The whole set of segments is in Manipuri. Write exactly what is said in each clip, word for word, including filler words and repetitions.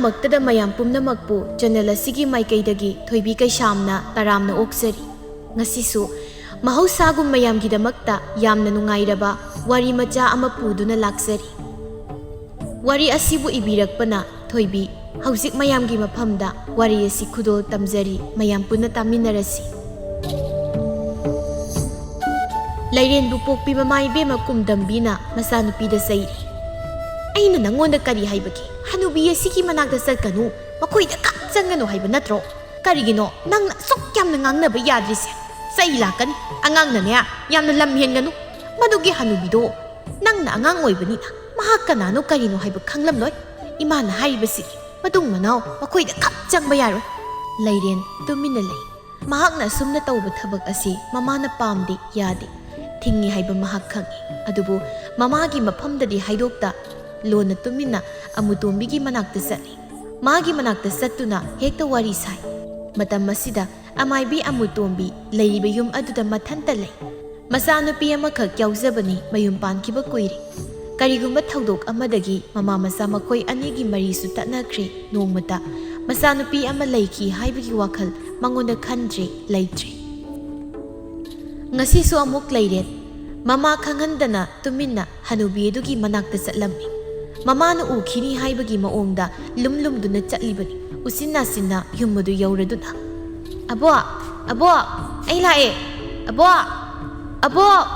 ꯃꯛꯇꯗ ꯃꯌꯥꯝ ꯄꯨꯝꯅꯃꯛꯄꯨ ꯆꯦꯅꯦꯜ ꯑꯁꯤꯒꯤ ꯃꯥꯏꯀꯩꯗꯒꯤ ꯊꯣꯏꯕꯤ ꯀꯩꯁꯥꯝꯅ ꯇꯔꯥꯝꯅ ꯑꯣꯛꯆꯔꯤ꯫ ꯉꯁꯤꯁꯨ ꯃꯍꯧꯁꯥꯒꯨꯝ ꯃꯌꯥꯝꯒꯤꯗꯃꯛꯇ ꯌꯥꯝꯅ ꯅꯨꯡꯉꯥꯏꯔꯕ ꯋꯥꯔꯤ ꯃꯆꯥ ꯑꯃ ꯄꯨꯗꯨꯅ ꯂꯥꯛꯆꯔꯤ꯫ ꯋꯥꯔꯤ ꯑꯁꯤꯕꯨ ꯏꯕꯤꯔꯛꯄꯅ ꯊꯣꯏꯕꯤ꯫ ꯍꯧꯖꯤꯛ ꯃꯌꯥꯝꯒꯤ ꯃꯐꯝꯗ ꯋꯥꯔꯤ ꯑꯁꯤ ꯈꯨꯗꯣꯜ ꯇꯝꯖꯔꯤ, ꯃꯌꯥꯝ ꯄꯨꯟꯅ ꯇꯥꯃꯤꯟꯅꯔꯁꯤ꯫ ꯂꯩꯔꯦꯟꯕꯨ ꯄꯣꯛꯄꯤ ꯃꯃꯥ ꯏꯕꯦꯝꯃ ꯀꯨꯝꯗꯝꯕꯤꯅ ꯃꯆꯥꯅꯨꯄꯤꯗ ꯆꯩꯔꯤ꯫ "ꯑꯩꯅ ꯅꯪꯉꯣꯟꯗ ꯀꯔꯤ ꯍꯥꯏꯕꯒꯦ? ꯍꯅꯨꯕꯤ ꯑꯁꯤꯒꯤ ꯃꯅꯥꯛꯇ ꯆꯠꯀꯅꯨ, ꯃꯈꯣꯏꯗ ꯈꯛ ꯆꯪꯒꯅꯨ ꯍꯥꯏꯕ ꯅꯠꯇ꯭ꯔꯣ? ꯀꯔꯤꯒꯤꯅꯣ ꯅꯪꯅ ꯑꯁꯨꯛ ꯌꯥꯝꯅ ꯉꯥꯡꯅꯕ ꯌꯥꯗ꯭ꯔꯤꯁꯦ? ꯆꯩ ꯂꯥꯛꯀꯅꯤ, ꯑꯉꯥꯡꯅꯅꯦ ꯌꯥꯝꯅ ꯂꯝ ꯍꯦꯟꯒꯅꯨ꯫ ꯃꯗꯨꯒꯤ ꯍꯅꯨꯕꯤꯗꯣ ꯅꯪꯅ ꯑꯉꯥꯡ ꯑꯣꯏꯕꯅꯤꯅ ꯃꯍꯥꯛ ꯀꯅꯥꯅꯣ ꯀꯔꯤꯅꯣ ꯍꯥꯏꯕ ꯈꯪꯂꯝꯂꯣꯏ꯫ ꯏꯃꯥꯅ ꯍꯥꯏꯔꯤꯕꯁꯤ ꯃꯇꯨꯡ ꯃꯅꯥꯎ ꯃꯈꯣꯏꯗ ꯈꯛ ꯆꯪꯕ ꯌꯥꯔꯣꯏ꯫" ꯂꯩꯔꯦꯟ ꯇꯨꯃꯤꯟꯅ ꯂꯩ꯫ ꯃꯍꯥꯛꯅ ꯑꯁꯨꯝꯅ ꯇꯧꯕ ꯊꯕꯛ ꯑꯁꯤ ꯃꯃꯥꯅ ꯄꯥꯝꯗꯦ, ꯌꯥꯗꯦ, ꯊꯤꯡꯉꯤ ꯍꯥꯏꯕ ꯃꯍꯥꯛ ꯈꯪꯏ꯫ ꯑꯗꯨꯕꯨ ꯃꯃꯥꯒꯤ ꯃꯐꯝꯗꯗꯤ ꯍꯥꯏꯗꯣꯛꯇ ꯂꯣꯟꯅ ꯇꯨꯃꯤꯟꯅ ꯑꯃꯨꯇꯣꯝꯕꯤꯒꯤ ꯃꯅꯥꯛꯇ ꯆꯠꯂꯤ꯫ ꯃꯥꯒꯤ ꯃꯅꯥꯛꯇ ꯆꯠꯇꯨꯅ ꯍꯦꯛꯇ ꯋꯥꯔꯤ ꯁꯥꯏ꯫ ꯃꯇꯝ ꯑꯁꯤꯗ ꯑꯃꯥꯏꯕꯤ ꯑꯃꯨꯇꯣꯝꯕꯤ ꯂꯩꯔꯤꯕ ꯌꯨꯝ ꯑꯗꯨꯗ ꯃꯊꯟꯇ ꯂꯩ꯫ ꯃꯆꯥꯅꯨꯄꯤ ꯑꯃꯈꯛ ꯌꯥꯎꯖꯕꯅꯤ, ꯃꯌꯨꯝ ꯄꯥꯟꯈꯤꯕ ꯀꯨꯏꯔꯦ꯫ ꯀꯔꯤꯒꯨꯝꯕ ꯊꯧꯗꯣꯛ ꯑꯃꯗꯒꯤ ꯃꯃꯥ ꯃꯆꯥ ꯃꯈꯣꯏ ꯑꯅꯤꯒꯤ ꯃꯔꯤꯁꯨ ꯇꯠꯅꯈ꯭ꯔꯦ꯫ ꯅꯣꯡꯃꯇ ꯃꯆꯥꯅꯨꯄꯤ ꯑꯃ ꯂꯩꯈꯤ ꯍꯥꯏꯕꯒꯤ ꯋꯥꯈꯜ ꯃꯉꯣꯟꯗ ꯈꯟꯗ꯭ꯔꯦ, ꯂꯩꯇ꯭ꯔꯦ꯫ ꯉꯁꯤꯁꯨ ꯑꯃꯨꯛ ꯂꯩꯔꯦ꯫ ꯃꯃꯥ ꯈꯪꯍꯟꯗꯅ ꯇꯨꯃꯤꯟꯅ ꯍꯅꯨꯕꯤ ꯑꯗꯨꯒꯤ ꯃꯅꯥꯛꯇ ꯆꯠꯂꯝꯃꯤ꯫ ꯃꯃꯥꯅ ꯎꯈꯤꯅꯤ ꯍꯥꯏꯕꯒꯤ ꯃꯑꯣꯡꯗ ꯂꯨꯝ ꯂꯨꯝꯗꯨꯅ ꯆꯠꯂꯤꯕꯅꯤ, ꯎꯆꯤꯟ ꯅꯥꯆꯤꯟꯅ ꯌꯨꯝ ꯑꯗꯨ ꯌꯧꯔꯗꯨꯅ꯫ "ꯑꯕꯣꯛ! ꯑꯕꯣꯛ! ꯑꯩ ꯂꯥꯛꯑꯦ! ꯑꯕꯣꯛ! ꯑꯕꯣꯛ!"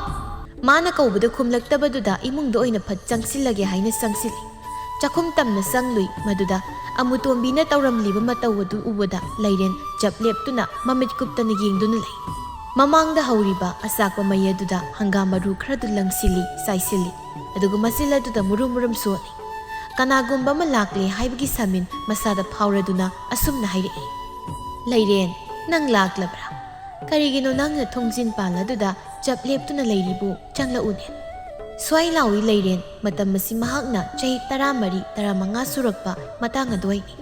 ꯃꯥꯅ ꯀꯧꯕꯗ ꯈꯨꯝꯂꯛꯇꯕꯗꯨꯗ ꯏꯃꯨꯡꯗ ꯑꯣꯏꯅ ꯐꯠ ꯆꯪꯁꯤꯜꯂꯒꯦ ꯍꯥꯏꯅ ꯆꯪꯁꯤꯜꯂꯤ꯫ ꯆꯥꯛꯈꯨꯝ ꯇꯝꯅ ꯆꯪꯂꯨꯏ꯫ ꯃꯗꯨꯗ ꯑꯃꯨꯇꯣꯝꯕꯤꯅ ꯇꯧꯔꯝꯂꯤꯕ ꯃꯇꯧ ꯑꯗꯨ ꯎꯕꯗ ꯂꯩꯔꯦꯟ ꯆꯞ ꯂꯦꯞꯇꯨꯅ ꯃꯃꯤꯠ ꯀꯨꯞꯇꯅ ꯌꯦꯡꯗꯨꯅ ꯂꯩ꯫ ꯃꯃꯥꯡꯗ ꯍꯧꯔꯤꯕ ꯑꯆꯥꯛꯄ ꯃꯩ ꯑꯗꯨꯗ ꯍꯪꯒꯥꯝ ꯃꯔꯨ ꯈꯔꯗꯨ ꯂꯪꯁꯤꯜꯂꯤ, ꯆꯥꯏꯁꯤꯜꯂꯤ꯫ ꯑꯗꯨꯒ ꯃꯆꯤꯜ ꯑꯗꯨꯗ ꯃꯨꯔꯨꯝ ꯃꯨꯔꯨꯝ ꯁꯣꯜꯂꯤ꯫ ꯀꯅꯥꯒꯨꯝꯕ ꯑꯃ ꯂꯥꯛꯂꯦ ꯍꯥꯏꯕꯒꯤ ꯁꯥꯃꯤꯟ ꯃꯁꯥꯗ ꯐꯥꯎꯔꯗꯨꯅ ꯑꯁꯨꯝꯅ ꯍꯥꯏꯔꯛꯏ, "ꯂꯩꯔꯦꯟ, ꯅꯪ ꯂꯥꯛꯂꯕ꯭ꯔꯥ? ꯀꯔꯤꯒꯤꯅꯣ ꯅꯪꯅ ꯊꯣꯡꯖꯤꯟ ꯄꯥꯜ ꯑꯗꯨꯗ ꯆꯞ ꯂꯦꯞꯇꯨꯅ ꯂꯩꯔꯤꯕꯨ? ꯆꯪꯂꯛꯎꯅꯦ꯫" ꯁ꯭ꯋꯥꯏ ꯂꯥꯎꯏ ꯂꯩꯔꯦꯟ꯫ ꯃꯇꯝ ꯑꯁꯤ ꯃꯍꯥꯛꯅ ꯆꯍꯤ ꯇꯔꯥꯃꯔꯤ, ꯇꯔꯥꯃꯉꯥ ꯁꯨꯔꯛꯄ ꯃꯇꯥꯡ ꯑꯗꯨꯋꯥꯏꯅꯤ꯫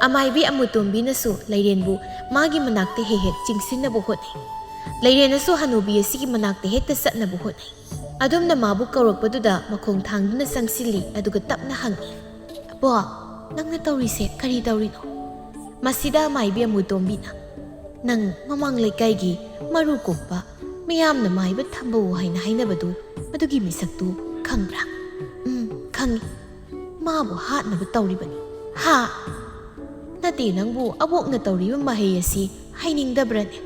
ꯑꯃꯥꯏꯕꯤ ꯑꯃꯨꯇꯣꯝꯕꯤꯅꯁꯨ ꯂꯩꯔꯦꯟꯕꯨ ꯃꯥꯒꯤ ꯃꯅꯥꯛꯇ ꯍꯦꯛ ꯍꯦꯛ ꯆꯤꯡꯁꯤꯟꯅꯕ ꯍꯣꯠꯅꯩ꯫ ꯂꯩꯔꯦꯟꯅꯁꯨ ꯍꯅꯨꯕꯤ ꯑꯁꯤꯒꯤ ꯃꯅꯥꯛꯇ ꯍꯦꯛꯇ ꯆꯠꯅꯕ ꯍꯣꯠꯅꯩ꯫ ꯑꯗꯨꯝꯅ ꯃꯥꯕꯨ ꯀꯧꯔꯛꯄꯗꯨꯗ ꯃꯈꯣꯡ ꯊꯥꯡꯗꯨꯅ ꯆꯪꯁꯤꯜꯂꯤ, ꯑꯗꯨꯒ ꯇꯞꯅ ꯍꯪꯏ, "ꯑꯕꯣꯛ, "ꯅꯪꯅ ꯇꯧꯔꯤꯁꯦ ꯀꯔꯤ ꯇꯧꯔꯤꯅꯣ?" ꯃꯁꯤꯗ ꯃꯥꯏꯕꯤ ꯑꯃꯨꯇꯣꯝꯕꯤꯅ, "ꯅꯪ ꯃꯃꯥꯡ ꯂꯩꯀꯥꯏꯒꯤ ꯃꯔꯨ ꯀꯣꯛꯄ, ꯃꯤꯌꯥꯝꯅ ꯃꯥꯏꯕ ꯊꯝꯕꯧ ꯍꯥꯏꯅ ꯍꯥꯏꯅꯕꯗꯨ, ꯃꯗꯨꯒꯤ ꯃꯤꯁꯛꯇꯨ ꯈꯪꯕ꯭ꯔꯥ?" "ꯎꯝ, ꯈꯪꯏ꯫ ꯃꯥꯕꯨ ꯍꯥꯠꯅꯕ ꯇꯧꯔꯤꯕꯅꯤ꯫" "ꯍꯥ? ꯅꯠꯇꯦ, ꯅꯪꯕꯨ ꯑꯕꯣꯛꯅ ꯇꯧꯔꯤꯕ ꯃꯍꯩ ꯑꯁꯤ ꯍꯩꯅꯤꯡꯗꯕ꯭ꯔꯅꯦ?"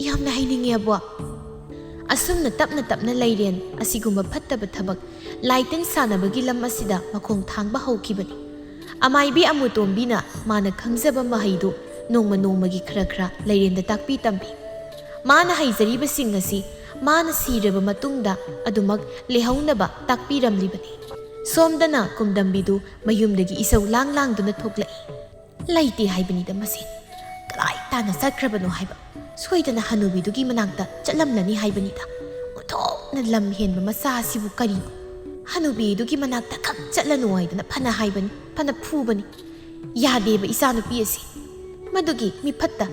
"ꯌꯥꯝꯅ ꯍꯩꯅꯤꯡꯉꯦ, ꯑꯕꯣꯛ꯫" ꯑꯁꯨꯝꯅ ꯇꯞꯅ ꯇꯞꯅ ꯂꯩꯔꯦꯟ ꯑꯁꯤꯒꯨꯝꯕ ꯐꯠꯇꯕ ꯊꯕꯛ ꯂꯥꯏꯇꯤꯟ ꯁꯥꯟꯅꯕꯒꯤ ꯂꯝ ꯑꯁꯤꯗ ꯃꯈꯣꯡ ꯊꯥꯡꯕ ꯍꯧꯈꯤꯕꯅꯤ꯫ ꯑꯃꯥꯏꯕꯤ ꯑꯃꯨꯇꯣꯝꯕꯤꯅ ꯃꯥꯅ ꯈꯪꯖꯕ ꯃꯍꯩꯗꯨ ꯅꯣꯡꯃ ꯅꯣꯡꯃꯒꯤ ꯈꯔ ꯈꯔ ꯂꯩꯔꯦꯟꯗ ꯇꯥꯛꯄꯤ ꯇꯝꯕꯤ꯫ ꯃꯥꯅ ꯍꯩꯖꯔꯤꯕꯁꯤꯡ ꯑꯁꯤ ꯃꯥꯅ ꯁꯤꯔꯕ ꯃꯇꯨꯡꯗ ꯑꯗꯨꯃꯛ ꯂꯩꯍꯧꯅꯕ ꯇꯥꯛꯄꯤꯔꯝꯂꯤꯕꯅꯤ꯫ ꯁꯣꯝꯗꯅ ꯀꯨꯝꯗꯝꯕꯤꯗꯨ ꯃꯌꯨꯝꯗꯒꯤ ꯏꯁꯧ ꯂꯥꯡ ꯂꯥꯡꯗꯨꯅ ꯊꯣꯛꯂꯛꯏ꯫ "ꯂꯩꯇꯦ ꯍꯥꯏꯕꯅꯤꯗ ꯃꯁꯤ꯫ ꯀꯗꯥꯏ ꯇꯥꯅ ꯆꯠꯈ꯭ꯔꯕꯅꯣ ꯍꯥꯏꯕ? ꯁꯣꯏꯗꯅ ꯍꯅꯨꯕꯤꯗꯨꯒꯤ ꯃꯅꯥꯛꯇ ꯆꯠꯂꯝꯂꯅꯤ ꯍꯥꯏꯕꯅꯤꯗ꯫ ꯑꯣꯟꯊꯣꯛꯅ ꯂꯝ ꯍꯦꯟꯕ ꯃꯆꯥ ꯑꯁꯤꯕꯨ ꯀꯔꯤꯅꯣ? ꯍꯅꯨꯕꯤꯗꯨꯒꯤ ꯃꯅꯥꯛꯇ ꯈꯛ ꯆꯠꯂꯅꯨ ꯍꯥꯏꯗꯅ ꯐꯅ ꯍꯥꯏꯕꯅꯤ, ꯐꯅ ꯐꯨꯕꯅꯤ꯫ ꯌꯥꯗꯦꯕ ꯏꯆꯥꯅꯨꯄꯤ ꯑꯁꯤ꯫ ꯃꯗꯨꯒꯤ ꯃꯤꯐꯠꯇ,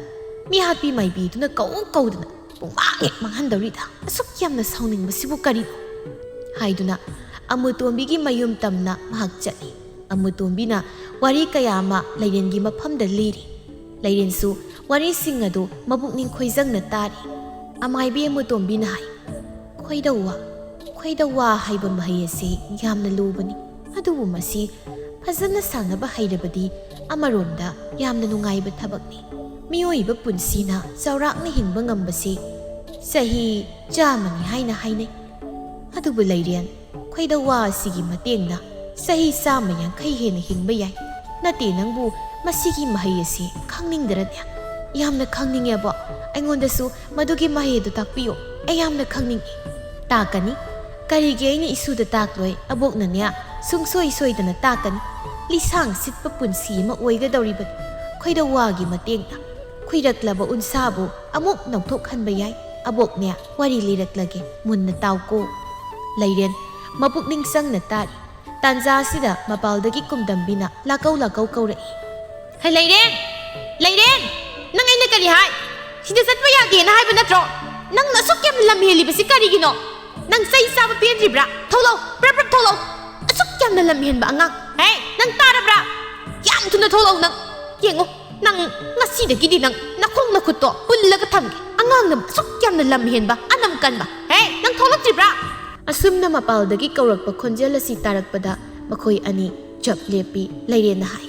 ꯃꯤꯍꯥꯠꯄꯤ ꯃꯥꯏꯕꯤꯗꯨꯅ ꯀꯧ ꯀꯧꯗꯅ ꯄꯨꯡꯃꯥꯡ ꯍꯦꯛ ꯃꯥꯡꯍꯟꯗꯧꯔꯤꯗ꯫ ꯑꯁꯨꯛ ꯌꯥꯝꯅ ꯁꯥꯎꯅꯤꯡꯕꯁꯤꯕꯨ ꯀꯔꯤꯅꯣ?" ꯍꯥꯏꯗꯨꯅ ꯑꯃꯨꯇꯣꯝꯕꯤꯒꯤ ꯃꯌꯨꯝ ꯇꯝꯅ ꯃꯍꯥꯛ ꯆꯠꯂꯤ꯫ ꯑꯃꯨꯇꯣꯝꯕꯤꯅ ꯋꯥꯔꯤ ꯀꯌꯥ ꯑꯃ ꯂꯩꯔꯦꯟꯒꯤ ꯃꯐꯝꯗ ꯂꯤꯔꯤ꯫ ꯂꯩꯔꯦꯟꯁꯨ ꯋꯥꯔꯤꯁꯤꯡ ꯑꯗꯨ ꯃꯕꯨꯛꯅꯤꯡ ꯈꯣꯏꯖꯪꯅ ꯇꯥꯔꯤ꯫ ꯑꯃꯥꯏꯕꯤ ꯑꯃꯨꯇꯣꯝꯕꯤꯅ ꯍꯥꯏ, "ꯈꯣꯏꯗꯧꯋꯥ, ꯈꯣꯏꯗꯧꯋꯥ ꯍꯥꯏꯕ ꯃꯍꯩ ꯑꯁꯤ ꯌꯥꯝꯅ ꯂꯨꯕꯅꯤ꯫ ꯑꯗꯨꯕꯨ ꯃꯁꯤ ꯐꯖꯅ ꯁꯥꯟꯅꯕ ꯍꯩꯔꯕꯗꯤ ꯑꯃꯔꯣꯝꯗ ꯌꯥꯝꯅ ꯅꯨꯡꯉꯥꯏꯕ ꯊꯕꯛꯅꯤ꯫ ꯃꯤꯑꯣꯏꯕ ꯄꯨꯟꯁꯤꯅ ꯆꯥꯎꯔꯥꯛꯅ ꯍꯤꯡꯕ ꯉꯝꯕꯁꯤ ꯆꯍꯤ ꯆꯥꯝꯃꯅꯤ ꯍꯥꯏꯅ ꯍꯥꯏꯅꯩ꯫ ꯑꯗꯨꯕꯨ ꯂꯩꯔꯦꯟ, ꯈꯣꯏꯗꯧꯋꯥ ꯑꯁꯤꯒꯤ ꯃꯇꯦꯡꯅ ꯆꯍꯤ ꯆꯥꯝꯃ ꯌꯥꯡꯈꯩ ꯍꯦꯟꯅ ꯍꯤꯡꯕ ꯌꯥꯏ꯫ ꯅꯠꯇꯦ, ꯅꯪꯕꯨ ꯃꯁꯤꯒꯤ ꯃꯍꯩ ꯑꯁꯤ ꯈꯪꯅꯤꯡꯗꯔꯅꯦ?" "ꯌꯥꯝꯅ ꯈꯪꯅꯤꯡꯉꯦ, ꯑꯕꯣꯛ꯫ ꯑꯩꯉꯣꯟꯗꯁꯨ ꯃꯗꯨꯒꯤ ꯃꯍꯩ ꯑꯗꯨ ꯇꯥꯛꯄꯤꯌꯨ꯫ ꯑꯩ ꯌꯥꯝꯅ ꯈꯪꯅꯤꯡꯉꯤ꯫" "ꯇꯥꯛꯀꯅꯤ꯫ ꯀꯔꯤꯒꯤ ꯑꯩꯅ ꯏꯁꯨꯗ ꯇꯥꯛꯂꯣꯏ? ꯑꯕꯣꯛꯅꯅꯦ ꯁꯨꯡꯁꯣꯏ ꯁꯣꯏꯗꯅ ꯇꯥꯛꯀꯅꯤ꯫ ꯂꯤꯁꯥꯡ ꯁꯤꯠꯄ ꯄꯨꯟꯁꯤ ꯑꯃ ꯑꯣꯏꯒꯗꯧꯔꯤꯕꯅꯤ꯫ ꯈꯣꯏꯗꯧꯋꯥꯒꯤ ꯃꯇꯦꯡꯅ ꯈꯨꯏꯔꯛꯂꯕ ꯎꯟꯁꯥꯕꯨ ꯑꯃꯨꯛ ꯅꯧꯊꯣꯛꯍꯟꯕ ꯌꯥꯏ꯫" "ꯑꯕꯣꯛꯅꯦ, ꯋꯥꯔꯤ ꯂꯤꯔꯛꯂꯒꯦ, ꯃꯨꯟꯅ ꯇꯥꯎꯀꯣ꯫" ꯂꯩꯔꯦꯟ ꯃꯄꯨꯛꯅꯤꯡ ꯆꯪꯅ ꯇꯥꯔꯤ꯫ ꯇꯥꯟꯖꯥ ꯑꯁꯤꯗ ꯃꯄꯥꯜꯗꯒꯤ ꯀꯨꯝꯗꯝꯕꯤꯅ ꯂꯥꯛꯀꯧ ꯂꯥꯛꯀꯧ ꯀꯧꯔꯛꯏ꯫ "ꯍꯩ, ꯂꯩꯔꯦꯟ! ꯂꯩꯔꯦꯟ! ꯅꯪ ꯑꯩꯅ ꯀꯔꯤ ꯍꯥꯏ? ꯁꯤꯗ ꯆꯠꯄ ꯌꯥꯗꯦꯅ ꯍꯥꯏꯕ ꯅꯠꯇ꯭ꯔꯣ? ꯅꯪꯅ ꯑꯁꯨꯛ ꯌꯥꯝꯅ ꯂꯝ ꯍꯦꯜꯂꯤꯕꯁꯤ ꯀꯔꯤꯒꯤꯅꯣ? ꯅꯪ ꯆꯩ ꯆꯥꯕ ꯄꯦꯟꯗ꯭ꯔꯤꯕ꯭ꯔꯥ? ꯊꯣꯛꯂꯛꯑꯣ, ꯄ꯭ꯔꯞ ꯄ꯭ꯔꯞ ꯊꯣꯛꯂꯛꯑꯣ꯫ ꯑꯁꯨꯛ ꯌꯥꯝꯅ ꯂꯝ ꯍꯦꯟꯕ ꯑꯉꯥꯡ꯫ ꯍꯦ, ꯅꯪ ꯇꯥꯔꯕ꯭ꯔꯥ?" ꯌꯥꯝ ꯊꯨꯅ ꯊꯣꯛꯂꯛꯎ ꯅꯪ꯫ ꯌꯦꯡꯉꯣ, ꯅꯪ ꯉꯁꯤꯗꯒꯤꯗꯤ ꯅꯪ ꯅꯈꯣꯡ ꯅꯈꯨꯠꯇꯣ ꯄꯨꯜꯂꯒ ꯊꯝꯒꯦ꯫ ꯑꯉꯥꯡꯅ ꯑꯁꯨꯛ ꯌꯥꯝꯅ ꯂꯝ ꯍꯦꯟꯕ, ꯑꯅꯝ ꯀꯟꯕ꯫ ꯍꯦ, ꯅꯪ ꯊꯣꯛꯂꯛꯇ꯭ꯔꯤꯕ꯭ꯔꯥ? ꯑꯁꯨꯝꯅ ꯃꯄꯥꯜꯗꯒꯤ ꯀꯧꯔꯛꯄ ꯈꯣꯟꯖꯦꯜ ꯑꯁꯤ ꯇꯥꯔꯛꯄꯗ ꯃꯈꯣꯏ ꯑꯅꯤ ꯆꯞ ꯂꯦꯞꯄꯤ꯫ ꯂꯩꯔꯦꯟꯅ ꯍꯥꯏ,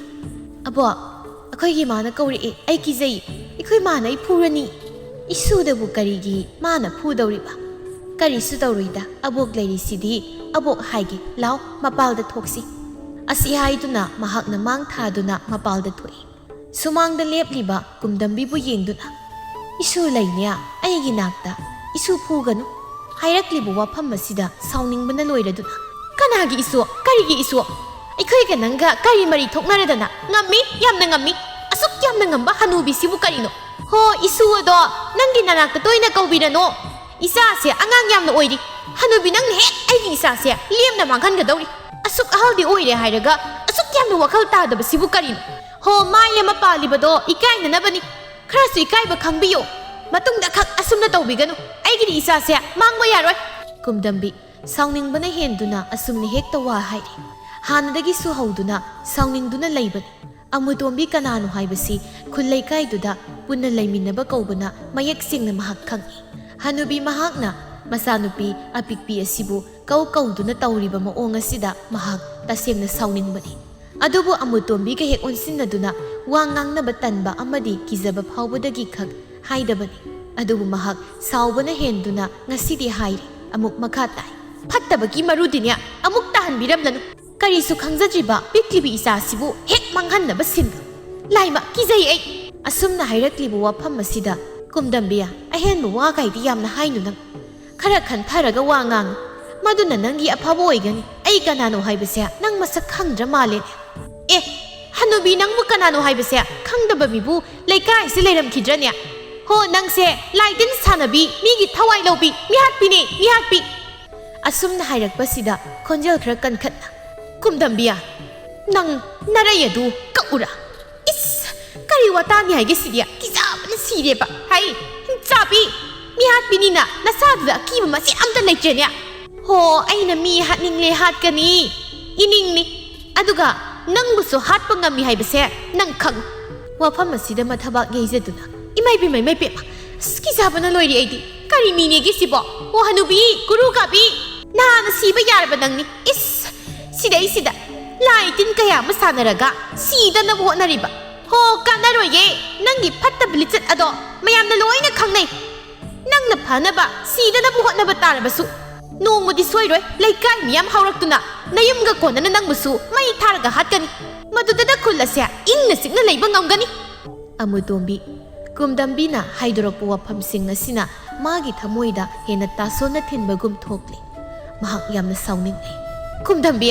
"ꯑꯕꯣꯛ, ꯑꯩꯈꯣꯏꯒꯤ ꯃꯥꯅ ꯀꯧꯔꯛꯑꯦ꯫ ꯑꯩ ꯀꯤꯖꯩ꯫ ꯑꯩꯈꯣꯏ ꯃꯥꯅ ꯑꯩ ꯐꯨꯔꯅꯤ꯫" "ꯏꯁꯨꯗꯕꯨ ꯀꯔꯤꯒꯤ ꯃꯥꯅ ꯐꯨꯗꯧꯔꯤꯕ? ꯀꯔꯤꯁꯨ ꯇꯧꯔꯣꯏꯗ, ꯑꯕꯣꯛ ꯂꯩꯔꯤꯁꯤꯗꯤ꯫ ꯑꯕꯣꯛ ꯍꯥꯏꯒꯦ, ꯂꯥꯎ, ꯃꯄꯥꯜꯗ ꯊꯣꯛꯁꯤ꯫" ꯑꯁꯤ ꯍꯥꯏꯗꯨꯅ ꯃꯍꯥꯛꯅ ꯃꯥꯡ ꯊꯥꯗꯨꯅ ꯃꯄꯥꯜꯗ ꯊꯣꯛꯏ꯫ ꯁꯨꯃꯥꯡꯗ ꯂꯦꯞꯂꯤꯕ ꯀꯨꯝꯗꯝꯕꯤꯕꯨ ꯌꯦꯡꯗꯨꯅ, "ꯏꯁꯨ ꯂꯩꯅꯦ ꯑꯩꯒꯤ ꯅꯥꯛꯇ, ꯏꯁꯨ ꯐꯨꯒꯅꯨ" ꯍꯥꯏꯔꯛꯂꯤꯕ ꯋꯥꯐꯝ ꯑꯁꯤꯗ ꯁꯥꯎꯅꯤꯡꯕꯅ ꯂꯣꯏꯔꯗꯨꯅ, "ꯀꯅꯥꯒꯤ ꯏꯁꯨ? ꯀꯔꯤꯒꯤ ꯏꯁꯨ? ꯑꯩꯈꯣꯏꯒ ꯅꯪꯒ ꯀꯔꯤ ꯃꯔꯤ ꯊꯣꯛꯅꯔꯗꯅ? ꯉꯝꯃꯤ, ꯌꯥꯝꯅ ꯉꯝꯃꯤ꯫ ꯑꯁꯨꯛ ꯌꯥꯝꯅ ꯉꯝꯕ ꯍꯅꯨꯕꯤꯁꯤꯕꯨ ꯀꯔꯤꯅꯣ? ꯍꯣ, ꯏꯁꯨ ꯑꯗꯣ ꯅꯪꯒꯤ ꯅꯅꯥꯛꯇ ꯇꯣꯏꯅ ꯀꯧꯕꯤꯔꯅꯣ꯫ ꯏꯆꯥꯁꯦ ꯑꯉꯥꯡ ꯌꯥꯝꯅ ꯑꯣꯏꯔꯤ꯫ ꯍꯅꯨꯕꯤ, ꯅꯪꯅ ꯍꯦꯛ ꯑꯩꯒꯤ ꯏꯆꯥꯁꯦ ꯂꯦꯝꯅ ꯃꯥꯡꯍꯟꯒꯗꯧꯔꯤ꯫ ꯑꯁꯨꯛ ꯑꯍꯜꯗꯤ ꯑꯣꯏꯔꯦ ꯍꯥꯏꯔꯒ ꯑꯁꯨꯛ ꯌꯥꯝꯅ ꯋꯥꯈꯜ ꯇꯥꯗꯕꯁꯤꯕꯨ ꯀꯔꯤꯅꯣ? ꯍꯣ, ꯃꯥꯏ ꯑꯃ ꯄꯥꯜꯂꯤꯕꯗꯣ ꯏꯀꯥꯏꯅꯅꯕꯅꯤ꯫ ꯈꯔꯁꯨ ꯏꯀꯥꯏꯕ ꯈꯪꯕꯤꯌꯣ꯫ ꯃꯇꯨꯡꯗ ꯈꯛ ꯑꯁꯨꯝꯅ ꯇꯧꯕꯤꯒꯅꯨ꯫ ꯑꯩꯒꯤꯗꯤ ꯏꯆꯥꯁꯦ ꯃꯥꯡꯕ ꯌꯥꯔꯣꯏ꯫" ꯀꯨꯝꯗꯝꯕꯤ ꯁꯥꯎꯅꯤꯡꯕꯅ ꯍꯦꯟꯗꯨꯅ ꯑꯁꯨꯝꯅ ꯍꯦꯛꯇ ꯋꯥ ꯍꯥꯏꯔꯤ꯫ ꯍꯥꯟꯅꯗꯒꯤꯁꯨ ꯍꯧꯗꯨꯅ ꯁꯥꯎꯅꯤꯡꯗꯨꯅ ꯂꯩꯕꯅꯤ꯫ ꯑꯃꯨꯇꯣꯝꯕꯤ ꯀꯅꯥꯅꯣ ꯍꯥꯏꯕꯁꯤ ꯈꯨꯜ ꯂꯩꯀꯥꯏꯗꯨꯗ ꯄꯨꯟꯅ ꯂꯩꯃꯤꯟꯅꯕ ꯀꯧꯕꯅ ꯃꯌꯦꯛ ꯁꯦꯡꯅ ꯃꯍꯥꯛ ꯈꯪꯏ꯫ ꯍꯅꯨꯕꯤ ꯃꯍꯥꯛꯅ ꯃꯆꯥꯅꯨꯄꯤ ꯑꯄꯤꯛꯄꯤ ꯑꯁꯤꯕꯨ ꯀꯧ ꯀꯧꯗꯨꯅ ꯇꯧꯔꯤꯕ ꯃꯑꯣꯡ ꯑꯁꯤꯗ ꯃꯍꯥꯛ ꯇꯁꯦꯡꯅ ꯁꯥꯎꯅꯤꯡꯕꯅꯤ꯫ ꯑꯗꯨꯕꯨ ꯑꯃꯨꯇꯣꯝꯕꯤꯒ ꯍꯦꯛ ꯑꯣꯟꯁꯤꯟꯅꯗꯨꯅ ꯋꯥ ꯉꯥꯡꯅꯕ ꯇꯟꯕ ꯑꯃꯗꯤ ꯀꯤꯖꯕ ꯐꯥꯎꯕꯗꯒꯤ ꯈꯛ ꯍꯥꯏꯗꯕꯅꯤ꯫ ꯑꯗꯨꯕꯨ ꯃꯍꯥꯛ ꯁꯥꯎꯕꯅ ꯍꯦꯟꯗꯨꯅ ꯉꯁꯤꯗꯤ ꯍꯥꯏꯔꯦ꯫ ꯑꯃꯨꯛ ꯃꯈꯥ ꯇꯥꯏ, "ꯐꯠꯇꯕꯒꯤ ꯃꯔꯨꯗꯤꯅꯦ ꯑꯃꯨꯛ ꯇꯥꯍꯟꯕꯤꯔꯝꯂꯅꯨ꯫ ꯀꯔꯤꯁꯨ ꯈꯪꯖꯗ꯭ꯔꯤꯕ ꯄꯤꯛꯂꯤꯕꯤ ꯏꯆꯥꯁꯤꯕꯨ ꯍꯦꯛ ꯃꯥꯡꯍꯟꯅꯕ ꯁꯤꯟꯒꯅꯨ꯫ ꯂꯥꯏꯃ, ꯀꯤꯖꯩ ꯑꯩ꯫" ꯑꯁꯨꯝꯅ ꯍꯥꯏꯔꯛꯂꯤꯕ ꯋꯥꯐꯝ ꯑꯁꯤꯗ ꯀꯨꯝꯗꯝꯕꯤꯌꯥ, "ꯑꯍꯦꯟꯕ ꯋꯥ ꯀꯥꯏꯗꯤ ꯌꯥꯝꯅ ꯍꯥꯏꯅꯨ ꯅꯪ꯫ ꯈꯔ ꯈꯟꯊꯔꯒ ꯋꯥ ꯉꯥꯡꯉꯨ꯫ ꯃꯗꯨꯅ ꯅꯪꯒꯤ ꯑꯐꯕ ꯑꯣꯏꯒꯅꯤ꯫ ꯑꯩ ꯀꯅꯥꯅꯣ ꯍꯥꯏꯕꯁꯦ ꯅꯪ ꯃꯁꯛ ꯈꯪꯗ꯭ꯔ ꯃꯥꯜꯂꯦꯅꯦ꯫ ꯑꯦ, ꯍꯅꯨꯕꯤ, ꯅꯪꯕꯨ ꯀꯅꯥꯅꯣ ꯍꯥꯏꯕꯁꯦ ꯈꯪꯗꯕ ꯃꯤꯕꯨ ꯂꯩꯀꯥꯏꯁꯤ ꯂꯩꯔꯝꯈꯤꯗ꯭ꯔꯅꯦ? ꯍꯣ, ꯅꯪꯁꯦ ꯂꯥꯏꯇꯤꯟ ꯁꯥꯟꯅꯕꯤ, ꯃꯤꯒꯤ ꯊꯋꯥꯏ ꯂꯧꯕꯤ, ꯃꯤꯍꯥꯠꯄꯤꯅꯦ, ꯃꯤꯍꯥꯠꯄꯤ!" ꯑꯁꯨꯝꯅ ꯍꯥꯏꯔꯛꯄꯁꯤꯗ ꯈꯣꯟꯖꯦꯜ ꯈꯔ ꯀꯟꯈꯠꯅ, "ꯀꯨꯝꯗꯝꯕꯤꯌꯥ, ꯅꯪ ꯅꯔꯩ ꯑꯗꯨ ꯀꯛꯎꯔꯥ? ꯏꯁ, ꯀꯔꯤ ꯋꯥꯇꯥꯅꯤ ꯍꯥꯏꯒꯦ ꯁꯤꯗꯤ? ꯀꯤꯖꯕꯅ ꯁꯤꯔꯦꯕ꯫ ꯍꯩ, ꯆꯥꯕꯤ, ꯃꯤꯍꯥꯠꯄꯤꯅꯤꯅ ꯅꯁꯥꯗꯨꯗ ꯑꯀꯤꯕ ꯃꯆꯦꯠ ꯑꯝꯇ ꯂꯩꯇ꯭ꯔꯦꯅꯦ꯫ ꯍꯣ, ꯑꯩꯅ ꯃꯤ ꯍꯥꯠꯅꯤꯡꯂꯦ ꯍꯥꯠꯀꯅꯤ, ꯏꯅꯤꯡꯅꯤ꯫ ꯑꯗꯨꯒ ꯅꯪꯕꯨꯁꯨ ꯍꯥꯠꯄ ꯉꯝꯃꯤ ꯍꯥꯏꯕꯁꯦ ꯅꯪ ꯈꯪꯉꯨ꯫ ꯋꯥꯐꯝ ꯑꯁꯤꯗ ꯃꯊꯕꯥꯛ ꯌꯩꯖꯗꯨꯅ, "ꯏꯃꯥꯏ ꯄꯦꯝꯃ, ꯏꯃꯥꯏ ꯄꯦꯝꯃ, ꯑꯁ, ꯀꯤꯖꯕꯅ ꯂꯣꯏꯔꯦ ꯑꯩꯗꯤ꯫ ꯀꯔꯤ ꯃꯤꯅꯦꯒꯦ ꯁꯤꯕꯣ? ꯑꯣ ꯍꯅꯨꯕꯤ, ꯒꯨꯔꯨ ꯀꯥꯕꯤ, ꯅꯍꯥꯟꯅ ꯁꯤꯕ ꯌꯥꯔꯕ ꯅꯪꯅꯤ꯫ ꯏꯁ, ꯁꯤꯗꯩꯁꯤꯗ ꯂꯥꯏ ꯇꯤꯟ ꯀꯌꯥ ꯑꯃ ꯁꯥꯟꯅꯔꯒ ꯁꯤꯗꯅꯕ ꯍꯣꯠꯅꯔꯤꯕ꯫ ꯍꯣ, ꯀꯥꯟꯅꯔꯣꯏꯌꯦ, ꯅꯪꯒꯤ ꯐꯠꯇꯕ ꯂꯤꯆꯠ ꯑꯗꯣ ꯃꯌꯥꯝꯅ ꯂꯣꯏꯅ ꯈꯪꯅꯩ꯫ ꯅꯪꯅ ꯐꯅꯕ ꯁꯤꯗꯅꯕ ꯍꯣꯠꯅꯕ ꯇꯥꯔꯕꯁꯨ, ꯅꯣꯡꯃꯗꯤ ꯁꯣꯏꯔꯣꯏ ꯂꯩꯀꯥꯏ ꯃꯤꯌꯥꯝ ꯍꯧꯔꯛꯇꯨꯅ ꯅꯌꯨꯝꯒ ꯀꯣꯟꯅꯅ ꯅꯪꯕꯨꯁꯨ ꯃꯩ ꯊꯥꯔꯒ ꯍꯥꯠꯀꯅꯤ꯫ ꯃꯗꯨꯗ ꯈꯨꯜ ꯑꯁꯦ ꯏꯪꯅ ꯆꯤꯛꯅ ꯂꯩꯕ ꯉꯝꯒꯅꯤ?" ꯑꯃꯨꯇꯣꯝꯕꯤ, ꯀꯨꯝꯗꯝꯕꯤꯅ ꯍꯥꯏꯗꯣꯔꯛꯄ ꯋꯥꯐꯝꯁꯤꯡ ꯑꯁꯤꯅ ꯃꯥꯒꯤ ꯊꯃꯣꯏꯗ ꯍꯦꯟꯅ ꯇꯥꯁꯣꯟꯅ ꯊꯤꯟꯕꯒꯨꯝ ꯊꯣꯛꯂꯦ꯫ ꯃꯍꯥꯛ ꯌꯥꯝꯅ ꯁꯥꯎꯅꯤꯡꯂꯦ꯫ "ꯀꯨꯝꯗꯝꯕꯤ,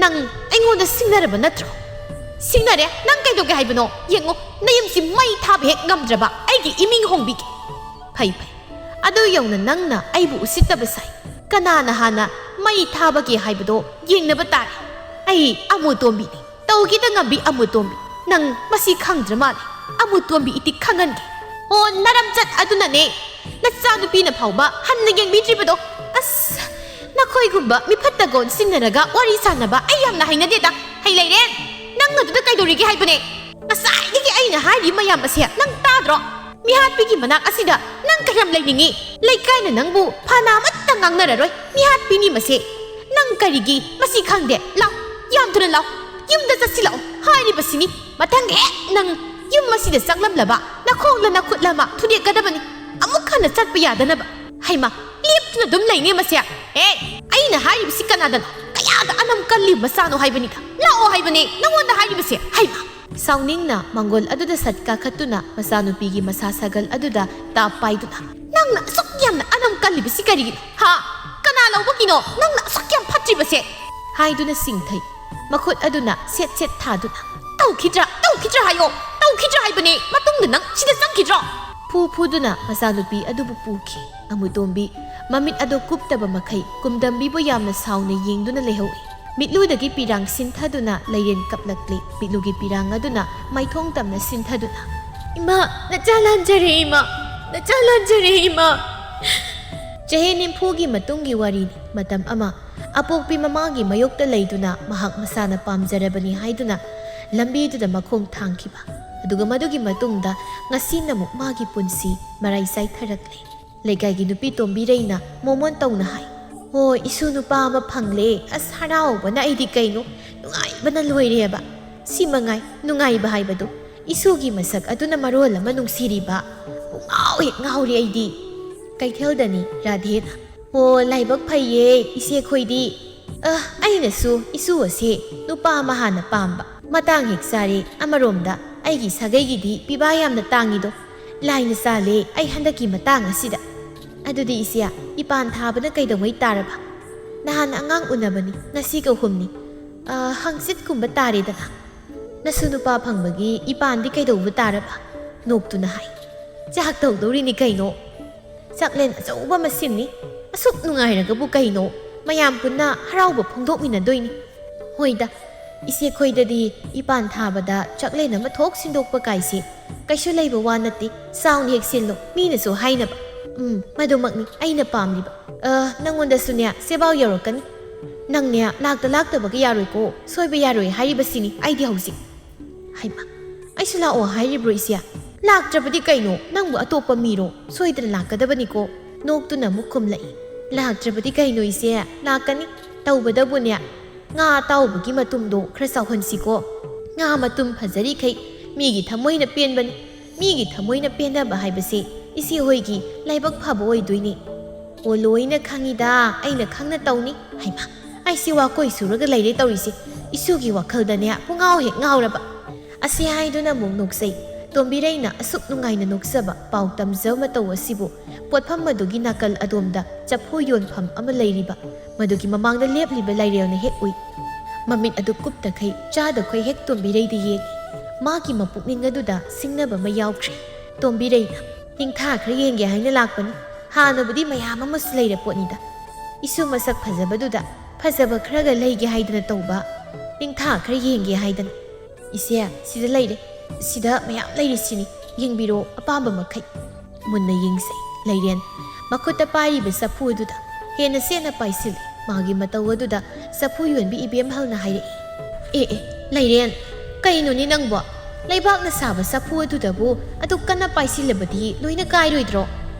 ꯅꯪ ꯑꯩꯉꯣꯟꯗ ꯁꯤꯡꯅꯔꯕ ꯅꯠꯇ꯭ꯔꯣ?" "ꯁꯤꯡꯅꯔꯦ꯫ ꯅꯪ ꯀꯩꯗꯧꯒꯦ ꯍꯥꯏꯕꯅꯣ? ꯌꯦꯡꯉꯣ, ꯅꯌꯨꯝꯁꯤ ꯃꯩ ꯊꯥꯕ ꯍꯦꯛ ꯉꯝꯗ꯭ꯔꯕ ꯑꯩꯒꯤ ꯏꯃꯤꯡ ꯍꯣꯡꯕꯤꯒꯦ꯫" "ꯐꯩ, ꯐꯩ꯫ ꯑꯗꯨ ꯌꯧꯅ ꯅꯪꯅ ꯑꯩꯕꯨ ꯎꯁꯤꯠꯇꯕ ꯁꯥꯏ꯫ ꯀꯅꯥꯅ ꯍꯥꯟꯅ ꯃꯩ ꯊꯥꯕꯒꯦ ꯍꯥꯏꯕꯗꯣ ꯌꯦꯡꯅꯕ ꯇꯥꯔꯦ꯫ ꯑꯩ ꯑꯃꯨꯇꯣꯝꯕꯤꯅꯤ꯫ ꯇꯧꯒꯦꯗ ꯉꯝꯕꯤ ꯑꯃꯨꯇꯣꯝꯕꯤ꯫ ꯅꯪ ꯃꯁꯤ ꯈꯪꯗ꯭ꯔ ꯃꯥꯜꯂꯦ꯫ ꯑꯃꯨꯇꯣꯝꯕꯤ ꯏꯇꯤꯛ ꯈꯪꯍꯟꯒꯦ꯫ ꯑꯣ, ꯅꯔꯝꯆꯠ ꯑꯗꯨꯅꯅꯦ ꯅꯆꯥꯅꯨꯄꯤꯅ ꯐꯥꯎꯕ ꯍꯟꯅ ꯌꯦꯡꯕꯤꯗ꯭ꯔꯤꯕꯗꯣ꯫ ꯑꯁ, ꯅꯈꯣꯏꯒꯨꯝꯕ ꯃꯤꯐꯠꯇꯒ ꯑꯣꯟꯁꯤꯟꯅꯔꯒ ꯋꯥꯔꯤ ꯁꯥꯟꯅꯕ ꯑꯩ ꯌꯥꯝꯅ ꯍꯩꯅꯗꯦꯗ꯫ ꯍꯩ ꯂꯩꯔꯦ, ꯅꯪ ꯑꯗꯨꯗ ꯀꯩꯗꯧꯔꯤꯒꯦ ꯍꯥꯏꯕꯅꯦ? ꯉꯁꯥꯏꯗꯒꯤ ꯑꯩꯅ ꯍꯥꯏꯔꯤ ꯃꯌꯥꯝ ꯑꯁꯦ ꯅꯪ ꯇꯥꯗ꯭ꯔꯣ? ꯃꯤꯍꯥꯠꯄꯤꯒꯤ ꯃꯅꯥꯛ ꯑꯁꯤꯗ ꯅꯪ ꯀꯌꯥꯝ ꯂꯩꯅꯤꯡꯉꯤ? ꯂꯩꯀꯥꯏꯅ ꯅꯪꯕꯨ ꯐꯅ ꯑꯃꯠꯇ ꯉꯥꯡꯅꯔꯔꯣꯏ꯫ ꯃꯤꯍꯥꯠꯄꯤꯅꯤ ꯃꯁꯦ꯫ ꯅꯪ ꯀꯔꯤꯒꯤ ꯃꯁꯤ ꯈꯪꯗꯦ? ꯂꯥꯎ, ꯌꯥꯝ ꯊꯨꯅ ꯂꯥꯎ꯫ ꯌꯨꯝꯗ ꯆꯠꯁꯤꯜꯂꯛꯑꯣ ꯍꯥꯏꯔꯤꯕꯁꯤꯅꯤ꯫ ꯃꯊꯪ ꯍꯦꯛ ꯅꯪ ꯌꯨꯝ ꯑꯁꯤꯗ ꯆꯪꯂꯝꯂꯕ ꯅꯈꯣꯡꯂ ꯅꯈꯨꯠꯂ ꯑꯃ ꯊꯨꯗꯦꯛꯀꯗꯕꯅꯤ꯫ ꯑꯃꯨꯛ ꯍꯟꯅ ꯆꯠꯄ ꯌꯥꯗꯅꯕ꯫ ꯍꯩꯃꯥ, ꯂꯦꯞꯇꯨꯅ ꯑꯗꯨꯝ ꯂꯩꯅꯦ ꯃꯁꯦ꯫ ꯑꯦ, ꯑꯩꯅ ꯍꯥꯏꯔꯤꯕꯁꯤ ꯀꯅꯥꯗꯅꯣ? ꯀꯌꯥꯗ ꯑꯅꯝ ꯀꯜꯂꯤ ꯃꯆꯥꯅꯣ ꯍꯥꯏꯕꯅꯤꯗ꯫ ꯂꯥꯛꯑꯣ ꯍꯥꯏꯕꯅꯦ ꯅꯉꯣꯟꯗ ꯍꯥꯏꯔꯤꯕꯁꯦ꯫ ꯍꯩꯃꯥ! ꯁꯥꯎꯅꯤꯡꯅ ꯃꯥꯡꯒꯣꯜ ꯑꯗꯨꯗ ꯁꯠ ꯀꯥꯈꯠꯇꯨꯅ ꯃꯆꯥꯅꯨꯄꯤꯒꯤ ꯃꯁꯥ ꯁꯥꯒꯜ ꯑꯗꯨꯗ ꯇꯥꯞ ꯄꯥꯏꯗꯨꯅ, "ꯅꯪꯅ ꯑꯁꯨꯛ ꯌꯥꯝꯅ ꯑꯅꯝ ꯀꯜꯂꯤꯕꯁꯤ ꯀꯔꯤꯒꯤꯅꯣ? ꯍꯥ? ꯀꯅꯥ ꯂꯧꯕꯒꯤꯅꯣ ꯅꯪꯅ ꯑꯁꯨꯛ ꯌꯥꯝ ꯐꯠꯇ꯭ꯔꯤꯕꯁꯦ?" ꯍꯥꯏꯗꯨꯅ ꯁꯤꯡꯊꯩ꯫ ꯃꯈꯨꯠ ꯑꯗꯨꯅ ꯁꯦꯠ ꯁꯦꯠ ꯊꯥꯗꯨꯅ, "ꯇꯧꯈꯤꯗ꯭ꯔꯥ? ꯇꯧꯈꯤꯗ꯭ꯔꯥ ꯍꯥꯏꯌꯣ! ꯇꯧꯈꯤꯗ꯭ꯔꯥ ꯍꯥꯏꯕꯅꯦ! ꯃꯇꯨꯡꯗ ꯅꯪ ꯁꯤꯗ ꯆꯪꯈꯤꯗ꯭ꯔꯣ?" ꯐꯨ ꯐꯨꯗꯨꯅ ꯃꯆꯥꯅꯨꯄꯤ ꯑꯗꯨꯕꯨ ꯄꯨꯈꯤ꯫ ꯑꯃꯨꯇꯣꯝꯕꯤ ꯃꯃꯤꯠ ꯑꯗꯨ ꯀꯨꯞꯇꯕ ꯃꯈꯩ ꯀꯨꯝꯗꯝꯕꯤꯕꯨ ꯌꯥꯝꯅ ꯁꯥꯎꯅ ꯌꯦꯡꯗꯨꯅ ꯂꯩꯍꯧꯏ꯫ ꯃꯤꯠꯂꯨꯗꯒꯤ ꯄꯤꯔꯥꯡ ꯁꯤꯟꯊꯗꯨꯅ ꯂꯩꯔꯦꯟ ꯀꯞꯂꯛꯂꯤ꯫ ꯃꯤꯠꯂꯨꯒꯤ ꯄꯤꯔꯥꯡ ꯑꯗꯨꯅ ꯃꯥꯏꯊꯣꯡ ꯇꯝꯅ ꯁꯤꯟꯊꯗꯨꯅ, "ꯏꯃꯥ, ꯅꯆꯥ ꯂꯥꯟꯖꯔꯦ ꯏꯃꯥ, ꯅꯆꯥ ꯂꯥꯟꯖꯔꯦ ꯏꯃꯥ!" ꯆꯍꯤ ꯅꯤꯐꯨꯒꯤ ꯃꯇꯨꯡꯒꯤ ꯋꯥꯔꯤꯅꯤ꯫ ꯃꯇꯝ ꯑꯃ ꯑꯄꯣꯛꯄꯤ ꯃꯃꯥꯒꯤ ꯃꯌꯣꯛꯇ ꯂꯩꯗꯨꯅ ꯃꯍꯥꯛ ꯃꯁꯥꯅ ꯄꯥꯝꯖꯔꯕꯅꯤ ꯍꯥꯏꯗꯨꯅ ꯂꯝꯕꯤꯗꯨꯗ ꯃꯈꯣꯡ ꯊꯥꯡꯈꯤꯕ꯫ ꯑꯗꯨꯒ ꯃꯗꯨꯒꯤ ꯃꯇꯨꯡꯗ ꯉꯁꯤꯅ ꯑꯃꯨꯛ ꯃꯥꯒꯤ ꯄꯨꯟꯁꯤ ꯃꯔꯥꯏ ꯆꯥꯏꯊꯔꯛꯂꯦ꯫ ꯂꯩꯀꯥꯏꯒꯤ ꯅꯨꯄꯤ ꯇꯣꯝꯕꯤꯔꯩꯅ ꯃꯣꯃꯣꯟ ꯇꯧꯅ ꯍꯥꯏ, "ꯍꯣ, ꯏꯁꯨ ꯅꯨꯄꯥ ꯑꯃ ꯐꯪꯂꯦ꯫ ꯑꯁ, ꯍꯔꯥꯎꯕꯅ ꯑꯩꯗꯤ ꯀꯩꯅꯣ, ꯅꯨꯡꯉꯥꯏꯕꯅ ꯂꯣꯏꯔꯦꯕ꯫ ꯁꯤ ꯃꯉꯥꯏ ꯅꯨꯡꯉꯥꯏꯕ ꯍꯥꯏꯕꯗꯨ꯫ ꯏꯁꯨꯒꯤ ꯃꯁꯛ ꯑꯗꯨꯅ ꯃꯔꯣꯜ ꯑꯃ ꯅꯨꯡꯁꯤꯔꯤꯕ꯫ ꯄꯨꯡꯉꯥꯎ ꯍꯦꯛ ꯉꯥꯎꯔꯤ ꯑꯩꯗꯤ꯫" ꯀꯩꯊꯦꯜꯗꯅꯤ ꯔꯥꯙꯦꯅ, "ꯑꯣ, ꯂꯥꯏꯕꯛ ꯐꯩꯌꯦ ꯏꯆꯦ ꯈꯣꯏꯗꯤ꯫ ꯑ, ꯑꯩꯅꯁꯨ ꯏꯁꯨ ꯑꯁꯦ ꯅꯨꯄꯥ ꯑꯃ ꯍꯥꯟꯅ ꯄꯥꯝꯕ꯫ ꯃꯇꯥꯡ ꯍꯦꯛ ꯆꯥꯔꯦ꯫ ꯑꯃꯔꯣꯝꯗ ꯑꯩꯒꯤ ꯁꯥꯒꯩꯒꯤꯗꯤ ꯄꯤꯕꯥ ꯌꯥꯝꯅ ꯇꯥꯡꯉꯤꯗꯣ꯫ ꯂꯥꯏꯅ ꯆꯥꯜꯂꯦ ꯑꯩ ꯍꯟꯗꯛꯀꯤ ꯃꯇꯥꯡ ꯑꯁꯤꯗ꯫ ꯑꯗꯨꯗꯤ ꯏꯆꯦ, ꯏꯄꯥꯟ ꯊꯥꯕꯅ ꯀꯩꯗꯧꯉꯩ ꯇꯥꯔꯕ? ꯅꯍꯥꯟ ꯑꯉꯥꯡ ꯎꯅꯕꯅꯤ, ꯉꯁꯤꯒ ꯍꯨꯝꯅꯤ꯫ ꯑ, ꯍꯪꯆꯤꯠꯀꯨꯝꯕ ꯇꯥꯔꯦꯗꯅ꯫ ꯅꯁꯨ ꯅꯨꯄꯥ ꯐꯪꯕꯒꯤ ꯏꯄꯥꯟꯗꯤ ꯀꯩꯗꯧꯕ ꯇꯥꯔꯕ?" ꯅꯣꯛꯇꯨꯅ ꯍꯥꯏ꯫ "ꯆꯥꯛ ꯇꯧꯗꯧꯔꯤꯅꯤ ꯀꯩꯅꯣ꯫ ꯆꯥꯛꯂꯦꯟ ꯑꯆꯧꯕ ꯑꯃ ꯁꯤꯟꯅꯤ꯫ ꯑꯁꯨꯛ ꯅꯨꯡꯉꯥꯏꯔꯒꯕꯨ ꯀꯩꯅꯣ, ꯃꯌꯥꯝ ꯄꯨꯟꯅ ꯍꯔꯥꯎꯕ ꯐꯣꯡꯗꯣꯛꯃꯤꯟꯅꯗꯣꯏꯅꯤ꯫ ꯍꯣꯏꯗ, ꯏꯆꯦ ꯈꯣꯏꯗꯗꯤ ꯏꯄꯥꯟ ꯊꯥꯕꯗ ꯆꯥꯛꯂꯦꯟ ꯑꯃ ꯊꯣꯛ ꯁꯤꯟꯗꯣꯛꯄ ꯀꯥꯏꯁꯦ ꯀꯩꯁꯨ ꯂꯩꯕ ꯋꯥ ꯅꯠꯇꯦ꯫ ꯆꯥꯎꯅ ꯍꯦꯛ ꯁꯤꯜꯂꯣ, ꯃꯤꯅꯁꯨ ꯍꯥꯏꯅꯕ꯫ ꯎꯝ, ꯃꯗꯨꯃꯛꯅꯤ ꯑꯩꯅ ꯄꯥꯝꯂꯤꯕ꯫ ꯑ, ꯅꯪꯉꯣꯟꯗꯁꯨꯅꯦ ꯁꯦꯕꯥꯎ ꯌꯧꯔꯛꯀꯅꯤ꯫ ꯅꯪꯅꯦ ꯂꯥꯛꯇ ꯂꯥꯛꯇꯕꯒ ꯌꯥꯔꯣꯏꯀꯣ, ꯁꯣꯏꯕ ꯌꯥꯔꯣꯏ ꯍꯥꯏꯔꯤꯕꯁꯤꯅꯤ ꯑꯩꯗꯤ ꯍꯧꯖꯤꯛ꯫" "ꯍꯩꯃꯥ, ꯑꯩꯁꯨ ꯂꯥꯛꯑꯣ ꯍꯥꯏꯔꯤꯕ꯭ꯔꯣ ꯏꯆꯦ? ꯂꯥꯛꯇ꯭ꯔꯕꯗꯤ ꯀꯩꯅꯣ, ꯅꯪꯕꯨ ꯑꯇꯣꯞꯄ ꯃꯤꯔꯣ? ꯁꯣꯏꯗꯅ ꯂꯥꯛꯀꯗꯕꯅꯤꯀꯣ꯫" ꯅꯣꯛꯇꯨꯅ ꯑꯃꯨꯛ ꯈꯨꯝꯂꯛꯏ꯫ "ꯂꯥꯛꯇ꯭ꯔꯕꯗꯤ ꯀꯩꯅꯣ ꯏꯆꯦ, ꯂꯥꯛꯀꯅꯤ꯫ ꯇꯧꯕꯗꯕꯨꯅꯦ, ꯉꯥ ꯑꯇꯥꯎꯕꯒꯤ ꯃꯇꯨꯝꯗꯣ ꯈꯔ ꯆꯥꯎꯍꯟꯁꯤꯀꯣ꯫ ꯉꯥ ꯃꯇꯨꯝ ꯐꯖꯔꯤꯈꯩ ꯃꯤꯒꯤ ꯊꯃꯣꯏꯅ ꯄꯦꯟꯕꯅꯤ꯫ ꯃꯤꯒꯤ ꯊꯃꯣꯏꯅ ꯄꯦꯟꯅꯕ ꯍꯥꯏꯕꯁꯤ ꯏꯆꯦ ꯍꯣꯏꯒꯤ ꯂꯥꯏꯕꯛ ꯐꯕ ꯑꯣꯏꯗꯣꯏꯅꯤ꯫" "ꯑꯣ, ꯂꯣꯏꯅ ꯈꯪꯉꯤꯗ, ꯑꯩꯅ ꯈꯪꯅ ꯇꯧꯅꯤ꯫" ꯍꯩꯃꯥ, ꯑꯩꯁꯤ ꯋꯥꯀꯣꯏ ꯁꯨꯔꯒ ꯂꯩꯔꯦ ꯇꯧꯔꯤꯁꯦ꯫ ꯏꯁꯨꯒꯤ ꯋꯥꯈꯜꯗꯅꯦ ꯄꯨꯡꯉꯥꯎ ꯍꯦꯛ ꯉꯥꯎꯔꯕ꯫ ꯑꯁꯤ ꯍꯥꯏꯗꯨꯅ ꯑꯃꯨꯛ ꯅꯣꯛꯆꯩ꯫ ꯇꯣꯝꯕꯤꯔꯩꯅ ꯑꯁꯨꯛ ꯅꯨꯡꯉꯥꯏꯅ ꯅꯣꯛꯆꯕ ꯄꯥꯎ ꯇꯝꯖꯕ ꯃꯇꯧ ꯑꯁꯤꯕꯨ ꯄꯣꯠꯐꯝ ꯑꯗꯨꯒꯤ ꯅꯥꯀꯜ ꯑꯗꯣꯝꯗ ꯆꯐꯨ ꯌꯣꯟꯐꯝ ꯑꯃ ꯂꯩꯔꯤꯕ ꯃꯗꯨꯒꯤ ꯃꯃꯥꯡꯗ ꯂꯦꯞꯂꯤꯕ ꯂꯥꯏꯔꯦꯜꯅ ꯍꯦꯛ ꯎꯏ꯫ ꯃꯃꯤꯠ ꯑꯗꯨ ꯀꯨꯞꯇꯈꯩ ꯆꯥꯗꯈꯣꯏ ꯍꯦꯛ ꯇꯣꯝꯕꯤꯔꯩꯗ ꯌꯦꯡꯏ꯫ ꯃꯥꯒꯤ ꯃꯄꯨꯛꯅꯤꯡ ꯑꯗꯨꯗ ꯁꯤꯡꯅꯕ ꯑꯃ ꯌꯥꯎꯈ꯭ꯔꯦ꯫ ꯇꯣꯝꯕꯤꯔꯩꯅ, "ꯅꯤꯡꯊꯥ ꯈꯔ ꯌꯦꯡꯒꯦ ꯍꯥꯏꯅ ꯂꯥꯛꯄꯅꯤ꯫ ꯍꯥꯟꯅꯕꯨꯗꯤ ꯃꯌꯥꯝ ꯑꯃꯁꯨ ꯂꯩꯔ ꯄꯣꯠꯅꯤꯗ꯫ ꯏꯁꯨ ꯃꯁꯛ ꯐꯖꯕꯗꯨꯗ ꯐꯖꯕ ꯈꯔꯒ ꯂꯩꯒꯦ ꯍꯥꯏꯗꯅ ꯇꯧꯕ꯫ ꯅꯤꯡꯊꯥ ꯈꯔ ꯌꯦꯡꯒꯦ ꯍꯥꯏꯗꯅ꯫" "ꯏꯆꯦ, ꯁꯤꯗ ꯂꯩꯔꯦ꯫ ꯁꯤꯗ ꯃꯌꯥꯝ ꯂꯩꯔꯤꯁꯤꯅꯤ꯫ ꯌꯦꯡꯕꯤꯔꯣ ꯑꯄꯥꯝꯕ ꯃꯈꯩ꯫" ꯃꯨꯟꯅ ꯌꯦꯡꯁꯦ꯫ ꯂꯩꯔꯦꯟ ꯃꯈꯨꯠꯇ ꯄꯥꯏꯔꯤꯕ ꯆꯐꯨ ꯑꯗꯨꯗ ꯍꯦꯟꯅ ꯆꯦꯠꯅ ꯄꯥꯏꯁꯤꯜꯂꯤ꯫ ꯃꯥꯒꯤ ꯃꯇꯧ ꯑꯗꯨꯗ ꯆꯐꯨ ꯌꯣꯟꯕꯤ ꯏꯕꯦꯝꯍꯜꯅ ꯍꯥꯏꯔꯛꯏ, "ꯑꯦ ꯑꯦ, ꯂꯩꯔꯦꯟ, ꯀꯩꯅꯣꯅꯦ ꯅꯪꯕꯣ? ꯂꯩꯕꯥꯛꯅ ꯁꯥꯕ ꯆꯐꯨ ꯑꯗꯨꯗꯕꯨ ꯑꯗꯨꯛ ꯀꯟꯅ ꯄꯥꯏꯁꯤꯜꯂꯕꯗꯤ ꯂꯣꯏꯅ ꯀꯥꯏꯔꯣꯏꯗ꯭ꯔꯣ?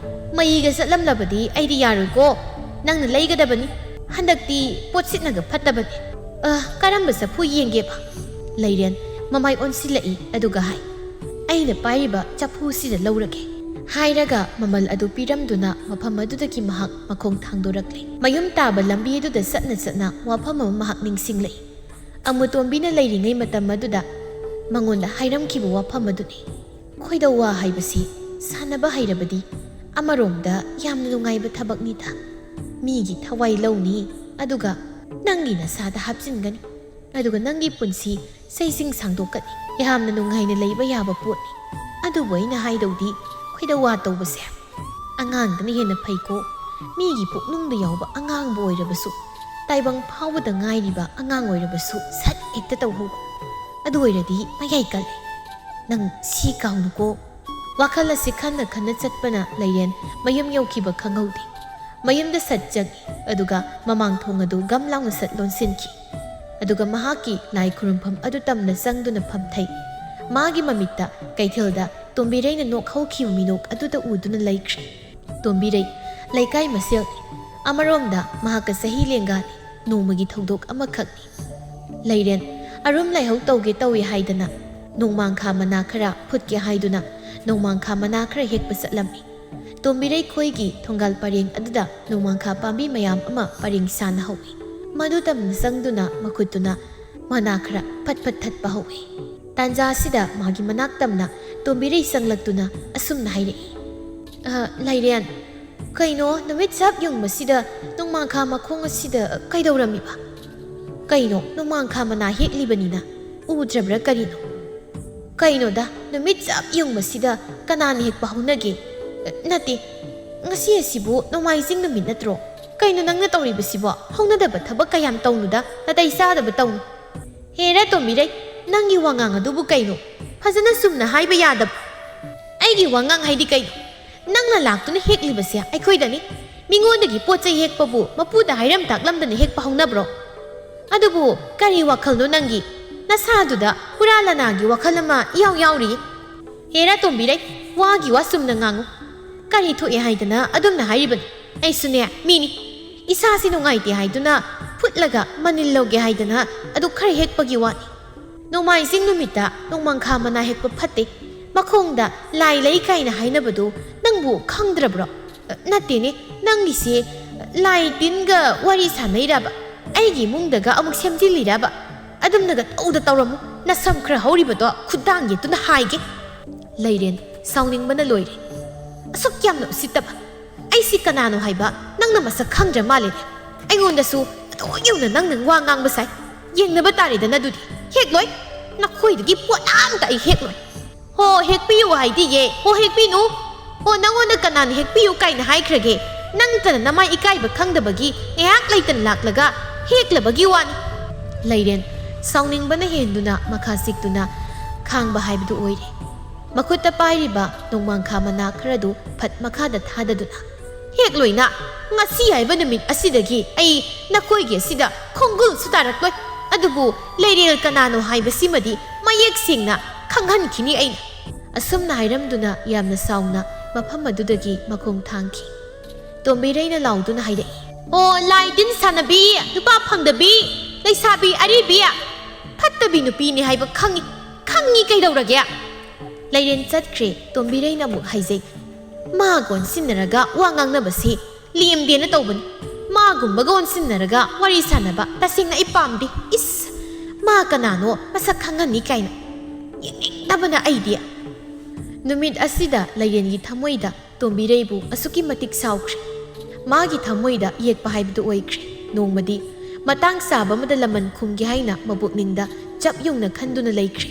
ꯃꯩꯒ ꯆꯠꯂꯝꯂꯕꯗꯤ ꯑꯩꯗꯤ ꯌꯥꯔꯣꯏꯀꯣ꯫ ꯅꯪꯅ ꯂꯩꯒꯗꯕꯅꯤ꯫ ꯍꯟꯗꯛꯇꯤ ꯄꯣꯠꯁꯤꯠꯅꯒ ꯐꯠꯇꯕꯅꯤ꯫ ꯑ, ꯀꯔꯝꯕ ꯆꯐꯨ ꯌꯦꯡꯒꯦꯕ?" ꯂꯩꯔꯦꯟ ꯃꯃꯥꯏ ꯑꯣꯟꯁꯤꯜꯂꯛꯏ ꯑꯗꯨꯒ ꯍꯥꯏ, "ꯑꯩꯅ ꯄꯥꯏꯔꯤꯕ ꯆꯐꯨꯁꯤꯗ ꯂꯧꯔꯒꯦ," ꯍꯥꯏꯔꯒ ꯃꯃꯜ ꯑꯗꯨ ꯄꯤꯔꯝꯗꯨꯅ ꯃꯐꯝ ꯑꯗꯨꯗꯒꯤ ꯃꯍꯥꯛ ꯃꯈꯣꯡ ꯊꯥꯡꯗꯣꯔꯛꯂꯦ꯫ ꯃꯌꯨꯝ ꯇꯥꯕ ꯂꯝꯕꯤ ꯑꯗꯨꯗ ꯆꯠꯅ ꯆꯠꯅ ꯋꯥꯐꯝ ꯑꯃ ꯃꯍꯥꯛ ꯅꯤꯡꯁꯤꯡꯂꯛꯏ꯫ ꯑꯃꯨꯇꯣꯝꯕꯤꯅ ꯂꯩꯔꯤꯉꯩ ꯃꯇꯝ ꯑꯗꯨꯗ ꯃꯉꯣꯟꯗ ꯍꯥꯏꯔꯝꯈꯤꯕ ꯋꯥꯐꯝ ꯑꯗꯨꯅꯤ꯫ ꯈꯣꯏꯗꯧꯋꯥ ꯍꯥꯏꯕꯁꯤ ꯁꯥꯟꯅꯕ ꯍꯩꯔꯕꯗꯤ ꯑꯃꯔꯣꯝꯗ ꯌꯥꯝꯅ ꯅꯨꯡꯉꯥꯏꯕ ꯊꯕꯛꯅꯤꯗ꯫ ꯃꯤꯒꯤ ꯊꯋꯥꯏ ꯂꯧꯅꯤ, ꯑꯗꯨꯒ ꯅꯪꯒꯤ ꯅꯁꯥꯗ ꯍꯥꯞꯆꯤꯟꯒꯅꯤ, ꯑꯗꯨꯒ ꯅꯪꯒꯤ ꯄꯨꯟꯁꯤ ꯆꯩꯁꯤꯡ ꯁꯥꯡꯗꯣꯛꯀꯅꯤ꯫ ꯌꯥꯝꯅ ꯅꯨꯡꯉꯥꯏꯅ ꯂꯩꯕ ꯌꯥꯕ ꯄꯣꯠꯅꯤ꯫ ꯑꯗꯨꯕꯨ ꯑꯩꯅ ꯍꯥꯏꯗꯧꯗꯤ, ꯈꯣꯏꯗꯧꯋꯥ ꯇꯧꯕꯁꯦ ꯑꯉꯥꯡꯗꯅ ꯍꯦꯟꯅ ꯐꯩꯀꯣ꯫ ꯃꯤꯒꯤ ꯄꯨꯛꯅꯨꯡꯗ ꯌꯥꯎꯕ ꯑꯉꯥꯡꯕꯨ ꯑꯣꯏꯔꯕꯁꯨ, ꯇꯥꯏꯕꯪ ꯐꯥꯎꯕꯗ ꯉꯥꯏꯔꯤꯕ ꯑꯉꯥꯡ ꯑꯣꯏꯔꯕꯁꯨ ꯁꯠ ꯍꯦꯛꯇ ꯇꯧꯍꯧꯔꯣ꯫ ꯑꯗꯨ ꯑꯣꯏꯔꯗꯤ ꯃꯌꯥꯏ ꯀꯜꯂꯦ꯫ ꯅꯪ ꯁꯤ ꯀꯥꯎꯅꯨꯀꯣ꯫ ꯋꯥꯈꯜ ꯑꯁꯤ ꯈꯟꯅ ꯈꯟꯅ ꯆꯠꯄꯅ ꯂꯩꯔꯦꯟ ꯃꯌꯨꯝ ꯌꯧꯈꯤꯕ ꯈꯪꯍꯧꯗꯦ꯫ ꯃꯌꯨꯝꯗ ꯁꯠ ꯆꯪꯏ, ꯑꯗꯨꯒ ꯃꯃꯥꯡ ꯊꯣꯡ ꯑꯗꯨ ꯒꯝ ꯂꯥꯎꯅ ꯁꯠ ꯂꯣꯟꯁꯤꯟꯈꯤ꯫ ꯑꯗꯨꯒ ꯃꯍꯥꯛꯀꯤ ꯂꯥꯏ ꯈꯨꯔꯨꯝꯐꯝ ꯑꯗꯨ ꯇꯝꯅ ꯆꯪꯗꯨꯅ ꯐꯝꯊꯩ꯫ ꯃꯥꯒꯤ ꯃꯃꯤꯠꯇ ꯀꯩꯊꯦꯜꯗ ꯇꯣꯝꯕꯤꯔꯩꯅ ꯅꯣꯛꯍꯧꯈꯤꯕ ꯃꯤꯅꯣꯛ ꯑꯗꯨꯗ ꯎꯗꯨꯅ ꯂꯩꯈ꯭ꯔꯦ꯫ ꯇꯣꯝꯕꯤꯔꯩ ꯂꯩꯀꯥꯏ ꯃꯁꯦꯜꯅꯤ꯫ ꯑꯃꯔꯣꯝꯗ ꯃꯍꯥꯛꯀ ꯆꯍꯤ ꯂꯦꯡꯒꯥꯅꯤ꯫ ꯅꯣꯡꯃꯒꯤ ꯊꯧꯗꯣꯛ ꯑꯃꯈꯛꯅꯤ꯫ ꯂꯩꯔꯦꯟ ꯑꯔꯨꯝ ꯂꯥꯏꯍꯧ ꯇꯧꯒꯦ ꯇꯧꯏ ꯍꯥꯏꯗꯅ ꯅꯣꯡꯃꯥꯡꯈꯥ ꯃꯅꯥ ꯈꯔ ꯐꯨꯠꯀꯦ ꯍꯥꯏꯗꯨꯅ ꯅꯣꯡꯃꯥꯡꯈꯥ ꯃꯅꯥ ꯈꯔ ꯍꯦꯛꯄ ꯆꯠꯂꯝꯃꯤ꯫ ꯇꯣꯝꯕꯤꯔꯩ ꯈꯣꯏꯒꯤ ꯊꯣꯡꯒꯥꯜ ꯄꯔꯦꯡ ꯑꯗꯨꯗ ꯅꯣꯡꯃꯥꯡꯈꯥ ꯄꯥꯝꯕꯤ ꯃꯌꯥꯝ ꯑꯃ ꯄꯔꯦꯡ ꯁꯥꯅ ꯍꯧꯏ꯫ ꯃꯗꯨ ꯇꯝꯅ ꯆꯪꯗꯨꯅ ꯃꯈꯨꯠꯇꯨꯅ ꯃꯅꯥ ꯈꯔ ꯐꯠ ꯐꯠ ꯊꯠꯄ ꯍꯧꯏ꯫ ꯇꯥꯟꯖꯥ ꯑꯁꯤꯗ ꯃꯥꯒꯤ ꯃꯅꯥꯛ ꯇꯝꯅ ꯇꯣꯝꯕꯤꯔꯩ ꯆꯪꯂꯛꯇꯨꯅ ꯑꯁꯨꯝꯅ ꯍꯥꯏꯔꯛꯏ, "ꯑ, ꯂꯩꯔꯦꯟ, ꯀꯩꯅꯣ ꯅꯨꯃꯤꯠ ꯆꯞ ꯌꯨꯡꯕꯁꯤꯗ ꯅꯣꯡꯃꯥꯡꯈꯥ ꯃꯈꯣꯡ ꯑꯁꯤꯗ ꯀꯩꯗꯧꯔꯝꯃꯤꯕ? ꯀꯩꯅꯣ ꯅꯣꯡꯃꯥꯡꯈꯥ ꯃꯅꯥ ꯍꯦꯛꯂꯤꯕꯅꯤꯅ ꯎꯗ꯭ꯔꯕ꯭ꯔꯥ ꯀꯔꯤꯅꯣ? ꯀꯩꯅꯣꯗ, ꯅꯨꯃꯤꯠ ꯆꯞ ꯌꯨꯡꯕꯁꯤꯗ ꯀꯅꯥꯅ ꯍꯦꯛꯄ ꯍꯧꯅꯒꯦ? ꯅꯠꯇꯦ, ꯉꯁꯤ ꯑꯁꯤꯕꯨ ꯅꯣꯡꯃꯥꯏꯖꯤꯡ ꯅꯨꯃꯤꯠ ꯅꯠꯇ꯭ꯔꯣ? ꯀꯩꯅꯣ ꯅꯪꯅ ꯇꯧꯔꯤꯕꯁꯤꯕꯣ? ꯍꯧꯅꯗꯕ ꯊꯕꯛ ꯀꯌꯥꯝ ꯇꯧꯅꯨꯗ, ꯅꯥꯇꯩ ꯆꯥꯗꯕ ꯇꯧꯅꯨ꯫ ꯍꯦꯔꯥ ꯇꯣꯝꯕꯤꯔꯩ, ꯅꯪꯒꯤ ꯋꯥꯉꯥꯡ ꯑꯗꯨꯕꯨ ꯀꯩꯅꯣ? ꯐꯖꯅ ꯆꯨꯝꯅ ꯍꯥꯏꯕ ꯌꯥꯗꯕ꯭ꯔꯣ? ꯑꯩꯒꯤ ꯋꯥꯉꯥꯡ ꯍꯥꯏꯗꯤ ꯀꯩꯅꯣ? ꯅꯪꯅ ꯂꯥꯛꯇꯨꯅ ꯍꯦꯛꯂꯤꯕꯁꯦ ꯑꯩꯈꯣꯏꯗꯅꯤ꯫ ꯃꯤꯉꯣꯟꯗꯒꯤ ꯄꯣꯠ ꯆꯩ ꯍꯦꯛꯄꯕꯨ ꯃꯄꯨꯗ ꯍꯥꯏꯔꯝ ꯇꯥꯛꯂꯝꯗꯅ ꯍꯦꯛꯄ ꯍꯧꯅꯕ꯭ꯔꯣ? ꯑꯗꯨꯕꯨ ꯀꯔꯤ ꯋꯥꯈꯜꯅꯣ ꯅꯪꯒꯤ? ꯅꯁꯥꯗꯨꯗ ꯍꯨꯔꯥ ꯂꯅꯥꯒꯤ ꯋꯥꯈꯜ ꯑꯃ ꯏꯌꯥꯎ ꯌꯥꯎꯔꯤ꯫ ꯍꯦꯔꯥ ꯇꯣꯝꯕꯤꯔꯩ, ꯋꯥꯒꯤ ꯋꯥ ꯆꯨꯝꯅ ꯉꯥꯡꯉꯨ꯫ ꯀꯔꯤ ꯊꯣꯛꯑꯦ ꯍꯥꯏꯗꯅ ꯑꯗꯨꯝꯅ ꯍꯥꯏꯔꯤꯕꯅꯤ? ꯑꯩꯁꯨꯅꯦ ꯃꯤꯅꯤ꯫ ꯏꯁꯥꯁꯤ ꯅꯨꯡꯉꯥꯏꯇꯦ ꯍꯥꯏꯗꯨꯅ ꯐꯨꯠꯂꯒ ꯃꯅꯤꯜ ꯂꯧꯒꯦ ꯍꯥꯏꯗꯅ ꯑꯗꯨ ꯈꯔ ꯍꯦꯛꯄꯒꯤ ꯋꯥꯅꯤ꯫ ꯅꯣꯡꯃꯥꯏꯖꯤꯡ ꯅꯨꯃꯤꯠꯇ ꯅꯣꯡꯃꯥꯡꯈꯥ ꯃꯅꯥ ꯍꯦꯛꯄ ꯐꯠꯇꯦ, ꯃꯈꯣꯡꯗ ꯂꯥꯏ ꯂꯩ ꯀꯥꯏꯅ ꯍꯥꯏꯅꯕꯗꯨ ꯅꯪꯕꯨ ꯈꯪꯗ꯭ꯔꯕ꯭ꯔꯣ? ꯑ, ꯅꯠꯇꯦꯅꯦ, ꯅꯪꯒꯤꯁꯦ ꯂꯥꯏ ꯇꯤꯟꯒ ꯋꯥꯔꯤ ꯁꯥꯟꯅꯩꯔꯕ? ꯑꯩꯒꯤ ꯏꯃꯨꯡꯗꯒ ꯑꯃꯨꯛ ꯁꯦꯝꯖꯤꯜꯂꯤꯔꯕ? ꯑꯗꯨꯝꯅꯒ ꯇꯧꯗ ꯇꯧꯔꯝꯃꯨ, ꯅꯁꯝ ꯈꯔ ꯍꯧꯔꯤꯕꯗꯣ ꯈꯨꯗꯥꯡ ꯌꯦꯠꯇꯨꯅ ꯍꯥꯏꯒꯦ꯫ ꯂꯩꯔꯦꯟ ꯁꯥꯎꯅꯤꯡꯕꯅ ꯂꯣꯏꯔꯦ꯫ ꯑꯁꯨꯛ ꯌꯥꯝꯅ ꯎꯁꯤꯠꯇꯕ! ꯑꯩꯁꯤ ꯀꯅꯥꯅꯣ ꯍꯥꯏꯕ ꯅꯪꯅ ꯃꯁꯛ ꯈꯪꯗ꯭ꯔ ꯃꯥꯜꯂꯦꯅꯦ꯫ ꯑꯩꯉꯣꯟꯗꯁꯨ ꯑꯗꯨꯛ ꯌꯧꯅ ꯅꯪꯅ ꯋꯥ ꯉꯥꯡꯕ ꯁꯥꯏ꯫ ꯌꯦꯡꯅꯕ ꯇꯥꯔꯦꯗꯅ ꯑꯗꯨꯗꯤ꯫ ꯍꯦꯛꯂꯣꯏ꯫ ꯅꯈꯣꯏꯗꯒꯤ ꯄꯣꯠ ꯑꯝꯇ ꯑꯩ ꯍꯦꯛꯂꯣꯏ꯫ ꯍꯣ, ꯍꯦꯛꯄꯤꯌꯨ ꯍꯥꯏꯗꯤꯌꯦ꯫ ꯍꯣ, ꯍꯦꯛꯄꯤꯅꯨ꯫ ꯍꯣ, ꯅꯪꯉꯣꯟꯗ ꯀꯅꯥꯅ ꯍꯦꯛꯄꯤꯌꯨ ꯀꯥꯏꯅ ꯍꯥꯏꯈ꯭ꯔꯒꯦ? ꯅꯪꯇꯅ ꯅꯃꯥꯏ ꯏꯀꯥꯏꯕ ꯈꯪꯗꯕꯒꯤ ꯉꯥꯏꯍꯥꯛ ꯂꯩꯇꯅ ꯂꯥꯛꯂꯒ ꯍꯦꯛꯂꯕꯒꯤ ꯋꯥꯅꯤ꯫ ꯂꯩꯔꯦꯟ ꯁꯥꯎꯅꯤꯡꯕꯅ ꯍꯦꯟꯗꯨꯅ ꯃꯈꯥ ꯁꯤꯛꯇꯨꯅ ꯈꯥꯡꯕ ꯍꯥꯏꯕꯗꯨ ꯑꯣꯏꯔꯦ꯫ ꯃꯈꯨꯠꯇ ꯄꯥꯏꯔꯤꯕ ꯅꯣꯡꯃꯥꯡꯈꯥ ꯃꯅꯥ ꯈꯔꯗꯨ ꯐꯠ ꯃꯈꯥꯗ ꯊꯥꯗꯗꯨꯅ, "ꯍꯦꯛꯂꯣꯏꯅ, ꯉꯁꯤ ꯍꯥꯏꯕ ꯅꯨꯃꯤꯠ ꯑꯁꯤꯗꯒꯤ ꯑꯩ ꯅꯈꯣꯏꯒꯤ ꯑꯁꯤꯗ ꯈꯣꯡꯒꯨꯜꯁꯨ ꯇꯥꯔꯛꯂꯣꯏ꯫ ꯑꯗꯨꯕꯨ ꯂꯩꯔꯦꯜ ꯀꯅꯥꯅꯣ ꯍꯥꯏꯕꯁꯤꯃꯗꯤ ꯃꯌꯦꯛ ꯁꯦꯡꯅ ꯈꯪꯍꯟꯈꯤꯅꯤ ꯑꯩꯅ"꯫ ꯑꯁꯨꯝꯅ ꯍꯥꯏꯔꯝꯗꯨꯅ ꯌꯥꯝꯅ ꯁꯥꯎꯅ ꯃꯐꯝ ꯑꯗꯨꯗꯒꯤ ꯃꯈꯣꯡ ꯊꯥꯡꯈꯤ꯫ ꯇꯣꯝꯕꯤꯔꯩꯅ ꯂꯥꯎꯗꯨꯅ ꯍꯥꯏꯔꯛꯏ, "ꯑꯣ, ꯂꯥꯏ ꯇꯤꯟ ꯁꯥꯟꯅꯕꯤ, ꯅꯨꯄꯥ ꯐꯪꯗꯕꯤ, ꯂꯩꯁꯥꯕꯤ ꯑꯔꯤꯕꯤ, ꯐꯠꯇꯕꯤ ꯅꯨꯄꯤꯅꯤ ꯍꯥꯏꯕ ꯈꯪꯉꯤ, ꯈꯪꯉꯤ ꯀꯩꯗꯧꯔꯒꯦ?" ꯂꯩꯔꯦꯟ ꯆꯠꯈ꯭ꯔꯦ꯫ ꯇꯣꯝꯕꯤꯔꯩꯅ ꯑꯃꯨꯛ ꯍꯥꯏꯖꯩ, "ꯃꯥꯒ ꯑꯣꯟꯁꯤꯟꯅꯔꯒ ꯋꯥ ꯉꯥꯡꯅꯕꯁꯤ ꯂꯦꯝꯗꯦꯅ ꯇꯧꯕꯅꯤ꯫ ꯃꯥꯒꯨꯝꯕꯒ ꯑꯣꯟꯁꯤꯟꯅꯔꯒ ꯋꯥꯔꯤ ꯁꯥꯟꯅꯕ ꯇꯁꯦꯡꯅ ꯑꯩ ꯄꯥꯝꯗꯦ꯫ ꯏꯁ, ꯃꯥ ꯀꯅꯥꯅꯣ ꯃꯁꯛ ꯈꯪꯍꯟꯅꯤ ꯀꯥꯏꯅ꯫ ꯌꯦꯡꯅꯤꯡꯗꯕꯅ ꯑꯩꯗꯤ"꯫ ꯅꯨꯃꯤꯠ ꯑꯁꯤꯗ ꯂꯩꯔꯦꯟꯒꯤ ꯊꯃꯣꯏꯗ ꯇꯣꯝꯕꯤꯔꯩꯕꯨ ꯑꯁꯨꯛꯀꯤ ꯃꯇꯤꯛ ꯁꯥꯎꯈ꯭ꯔꯦ꯫ ꯃꯥꯒꯤ ꯊꯃꯣꯏꯗ ꯌꯦꯠꯄ ꯍꯥꯏꯕꯗꯨ ꯑꯣꯏꯈ꯭ꯔꯦ꯫ ꯅꯣꯡꯃꯗꯤ ꯃꯇꯥꯡ ꯆꯥꯕ ꯑꯃꯗ ꯂꯃꯟ ꯈꯨꯝꯒꯦ ꯍꯥꯏꯅ ꯃꯄꯨꯛꯅꯤꯡꯗ ꯆꯞ ꯌꯨꯡꯅ ꯈꯟꯗꯨꯅ ꯂꯩꯈ꯭ꯔꯦ꯫